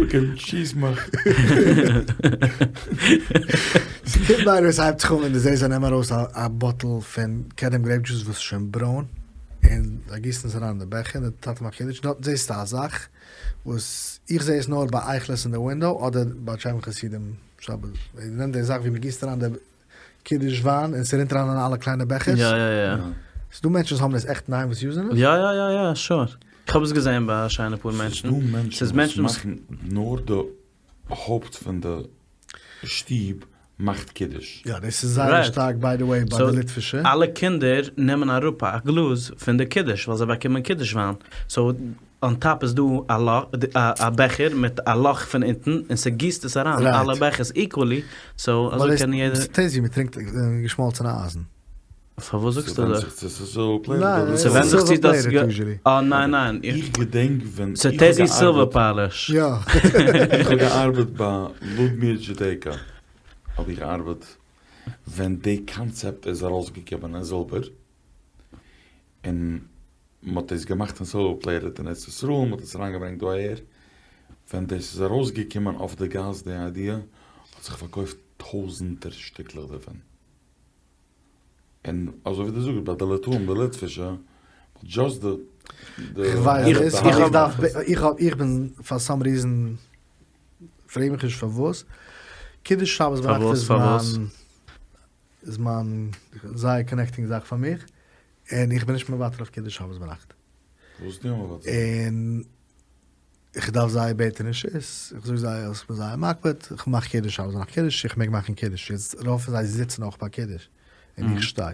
אקעי, שיס מיך. ס'קומט ביי די וועי, ס'הייבט זיך אן ווען דו זעסט זיי נעמען ארויס א באטל פון קדם גרעיפ דזשוס וואס איז שוין ברוין, און זיי גיסן עס אריין אין די בעכער, און די טאטע מאכט קידוש, דארטן זעסטו א זאך וואס איך זע עס נאר ביי אייכלערס אין די ווינדאו אדער ביי טשערנאביל חסידים שבת, נעמט די זאך ווי מ'גיסט אריין די קידוש וויין און ס'רינט אריין אין אלע קליינע בעכערס. יא יא יא. ס'איז דא מענטשן וואס האבן עס עכט ניין וואס יוזען עס? יא יא יא יא sure. איך האב עס געזען ביי א שיינע פאר מענטשן. ס'איז דא מענטשן וואס מאכן נאר די הויפט פון די שטוב מאכט קידוש. יא דאס איז זייער שטארק by the way ביי די ליטווישע. אלע קינדער נעמען אראפ א גלאז פון די קידוש ווייל זיי באקומען קידוש וויין. so on top איז דא א לאך, א בעכער מיט א לאך פון אונטן און ס'גיסט עס אריין אלע בעכערס equally, so אזוי קען יעדער. ס'טעיסט ווי מ'טרינקט געשמאלצענע אייזן. פארוואס זאגסטו אזוי? ס'ווענדט זיך צו דאס אה ניין ניין. איך געדענק ווען איך האב ס'טעיסט ווי silver polish. יא. איך האב געארבעט ביי לודמיר דזשודעיקא האב איך געארבעט ווען די קאנצעפט איז ארויסגעקומען אין זילבער און מען האט דאס געמאכט אין silver plated אין ארץ ישראל, מען האט עס אריינגעברענגט דא אהער, ווען דאס איז ארויסגעקומען אויף די גאס די idea, האט זיך פארקויפט טויזענטער שטיקלעך דערפון, און אזוי ווי דו זאגסט ביי די ליטאים די ליטווישע, just די די. כ'ווייס, איך דארף, איך האב, איך בין for some reason, פרעג מיך נישט פארוואס, קידוש שבת ביינאכט איז מיין. איז מיין זייער connecting זאך פאר מיך, און איך בין נישט מוותר אויף קידוש שבת ביינאכט. וואס די מוותר? און איך דארף זייער בעטן רשות, איך זאג זיי אז איך בין זייער מקפיד, איך מאך קידוש שבת ביינאכט קידוש, איך מעג מאכן קידוש, יעצט רוב פון זיי זיצן אויך ביי קידוש, און איך שטיי.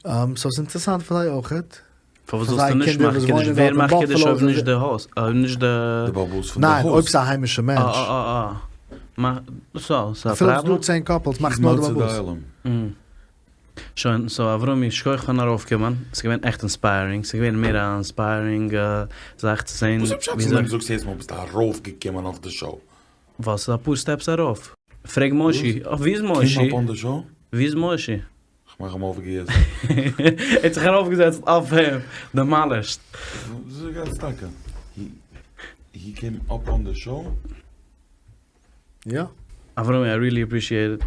so ס'איז אינטערעסאנט פאר זיי אויכעט. פארוואס זאלסטו נישט מאכן קידוש? ווער מאכט קידוש אויב נישט די הויז? אויב נישט די. די בעל הבית פון די הויז. ניין, אויב ס'איז א היימישע מענטש. אה אה אה אה. so, ס'איז א פראבלעם? אפילו אויב ס'איז דא צען couples מאכט נאר די בעל הבית. שוין, so אברומי, שכוח פארן ארויפקומען, ס'איז געווען עכט inspiring, ס'איז געווען מער א inspiring זאך צו זען. וואס איז פשט פון דעם זאגסט יעדעס מאל ביסטו ארויפגעקומען אויף די show? ווייל ס'איז אפאר steps ארויף. פרעג מושי, ווי איז מושי? came up on the show? ווי איז מושי? כ'מאך אים אויפגעהערט. ער האט זיך ארויפגעזעצט אויף אים, demolished. וויאזוי גייט עס טאקע? He came up on the show? יא. אברומי I really appreciate it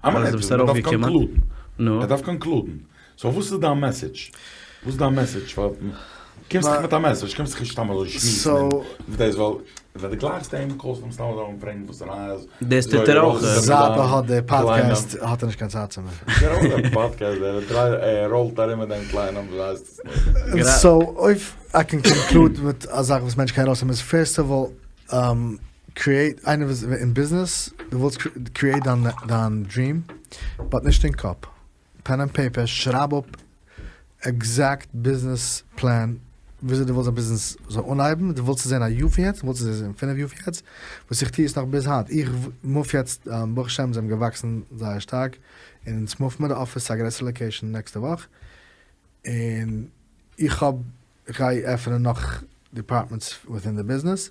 אז דו ביסט ארויפגעקומען. נו. ער דארף conclude ן. so וואס איז דיין message? וואס איז דיין message פאר. קומסט דאך מיט א message, קומסט דאך נישט סתם אזוי שמועסן און דאס ווייל ווען דו גלייכסט אים call סטו אים סתם אזוי און פרעגן וואס ער איז. דאס טוט ער אויך. זייט ער האט די פאדקעסט האט ער נישט קיין צייט צו מיר. ער האט די פאדקעסט ער ראלט ארום מיט דעם קליינעם וואס הייסט עס נאך. so אויב I can conclude מיט א זאך וואס מענטשן קענען ארויסנעמען איז first of all create איינער וואס אין ביזנעס דו ווילסט create דיין dream but נישט אין קאפ pen and paper, שרייב אפ exact business plan וויאזוי דו ווילסט דיין ביזנעס זאל אנהייבן, דו ווילסט עס זען א יאר פון יעצט, דו ווילסט עס זען פינף יאר פון יעצט, וואס איך טו עס נאך ביז היינט, איך move יעצט, ברוך השם זיי האבן געוואקסן זייער שטארק, און אונז move מיר די אפיס צו א גרעסערע location נעקסטע וואך, און איך האב, איך גיי עפענען נאך departments within די ביזנעס,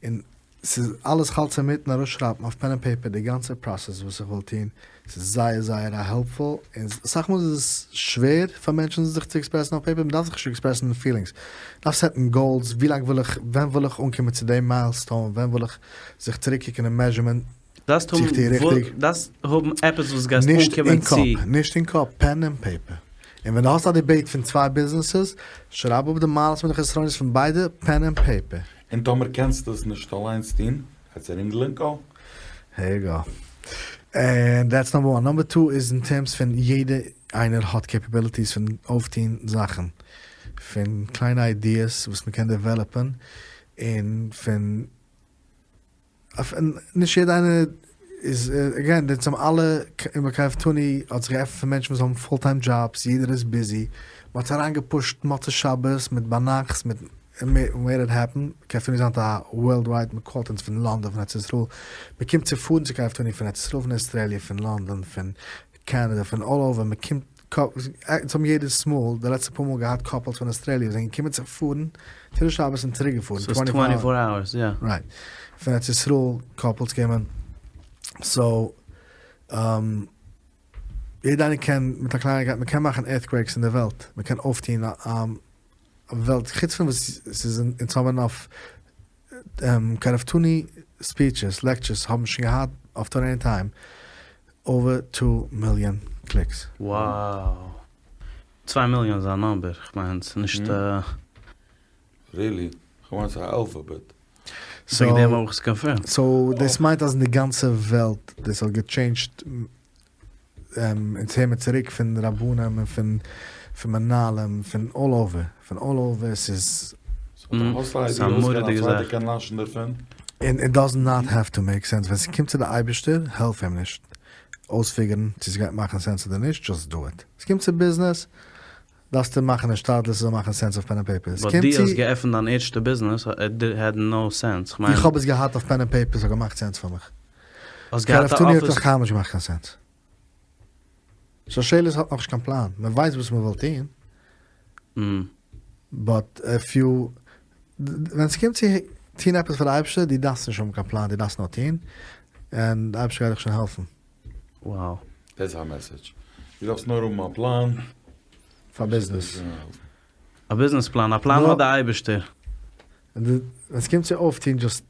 און ס'איז אלעס כ'האלט אינמיטן אראפשרייבן אויף pen and paper די גאנצע process וואס איך וויל טון, ס'איז זייער זייער א helpful, און אסאך מאל איז עס שווער פאר מענטשן זיך צו express ן אויף paper, מ'דארף זיך נישט express ן אין feelings, מ'דארף set ן goals, ווי לאנג וויל איך, ווען וויל איך אנקומען צו די milestone, ווען וויל איך זיך צוריקקוקן און measure מען דארפסט צו איך טו ריכטיג. דארפסט האבן עפעס וואס גייסט נישט אנקומען אין צו. קאפ, נישט אין קאפ, pen and paper. און ווען דו האסט א debate פון צוויי ביזנעסעס, שרייב אפ די מעלות מיט די חסרונות פון ביידע, pen and paper. און טאמער קענסטו עס נישט אליינס טון, גיי צו רינגל און קא. Here you go. And that's number one. Number two איז אין terms פון יעדע איינער האט capabilities פון אויפטון זאכן. פון קליינע ideas וואס מ'קען develop ען, און פון נישט יעדע איינער איז again אונז האבן אלע אין בקרבתנו האט זיך געעפנט פאר מענטשן וואס האבן full time jobs יעדער איז busy מען האט אריין געפושט מוצאי שבת מיט ביינאכטס מיט made it happen קרבתנו איז היינט א world wide מען call ט אונז פון לאנדאן פון ארץ ישראל מען קומט צו פארן צו קרבתנו פון ארץ ישראל פון אויסטראליע פון לאנדאן פון קאנאדע פון all over מען קומט אונז האבן יעדעס מאל די לעצטע פאר מאל געהאט couples פון אוסטרעליע וואס זענען געקומען צו פארן צו די שבת און צוריק געפארן ס'איז twenty four hours יא. Right. פון ארץ ישראל couples קומען so. יעדער איינער קען מיט א קלייניקייט, מען קען מאכן earthquakes אין די וועלט, מען קען אויפטוהן א וועלט, חוץ פון וואס ס'איז אונז האבן אויף קרבתנו speeches, lectures האבן שוין געהאט אויף Torah Anytime over two million clicks. Wow! צוויי מיליאן איז א number, כ'מיין ס'איז נישט. Really? כ'מיין ס'איז א alphabet. וועגן דעם האב איך עס confirmed. So דאס מיינט אז אין די גאנצע וועלט דאס האט גע change ט אונז הער מיר צוריק פון רבנים און פון פון מנהלים פון all over פון all over ס'איז. האסט א idea וואס קען א צווייטער קען נאשן דערפון? און it does not have to make sense, ווען ס'קומט צו די אייבערשטער העלף אים נישט אויספיגערן צו ס'גייט מאכן sense אדער נישט, just do it. ס'קומט צו ביזנעס דארפסטו מאכן השתדלות ס'זאל מאכן sense אויף pen and paper. But דו האסט געעפנט דיין ערשטע ביזנעס, it had no sense, כ'מיין. איך האב עס געהאט אויף pen and paper, ס'האט געמאכט sense פאר מיך. האסט געהאט א קרבתנו האט אפיס? נאך קיינמאל נישט געמאכט קיין sense. שושלת האט נאכנישט קיין פלאן, מען ווייסט וואס מען וויל טון, but if you, ווען ס'קומט צו טון עפעס פאר די אייבערשטער, דו דארפסט נישט האבן קיין פלאן, דו דארפסט נאר טון, און די אייבערשטער גייט דיך שוין העלפן. Wow. דאס איז א message. דו דארפסט נאר האבן א פלאן. פאר ביזנעס. א ביזנעס פלאן. א פלאן האט די אייבערשטער. ווען ס'קומט צו אויפטון just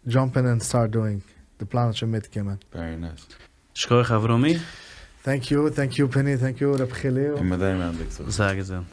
jump in and start doing. די פלאן וועט שוין מיטקומען. Very nice. שכוח אברומי. Thank you, thank you פיני, thank you ר' חילי. און מיט דעם ענדיגט זיך. זיי געזונט.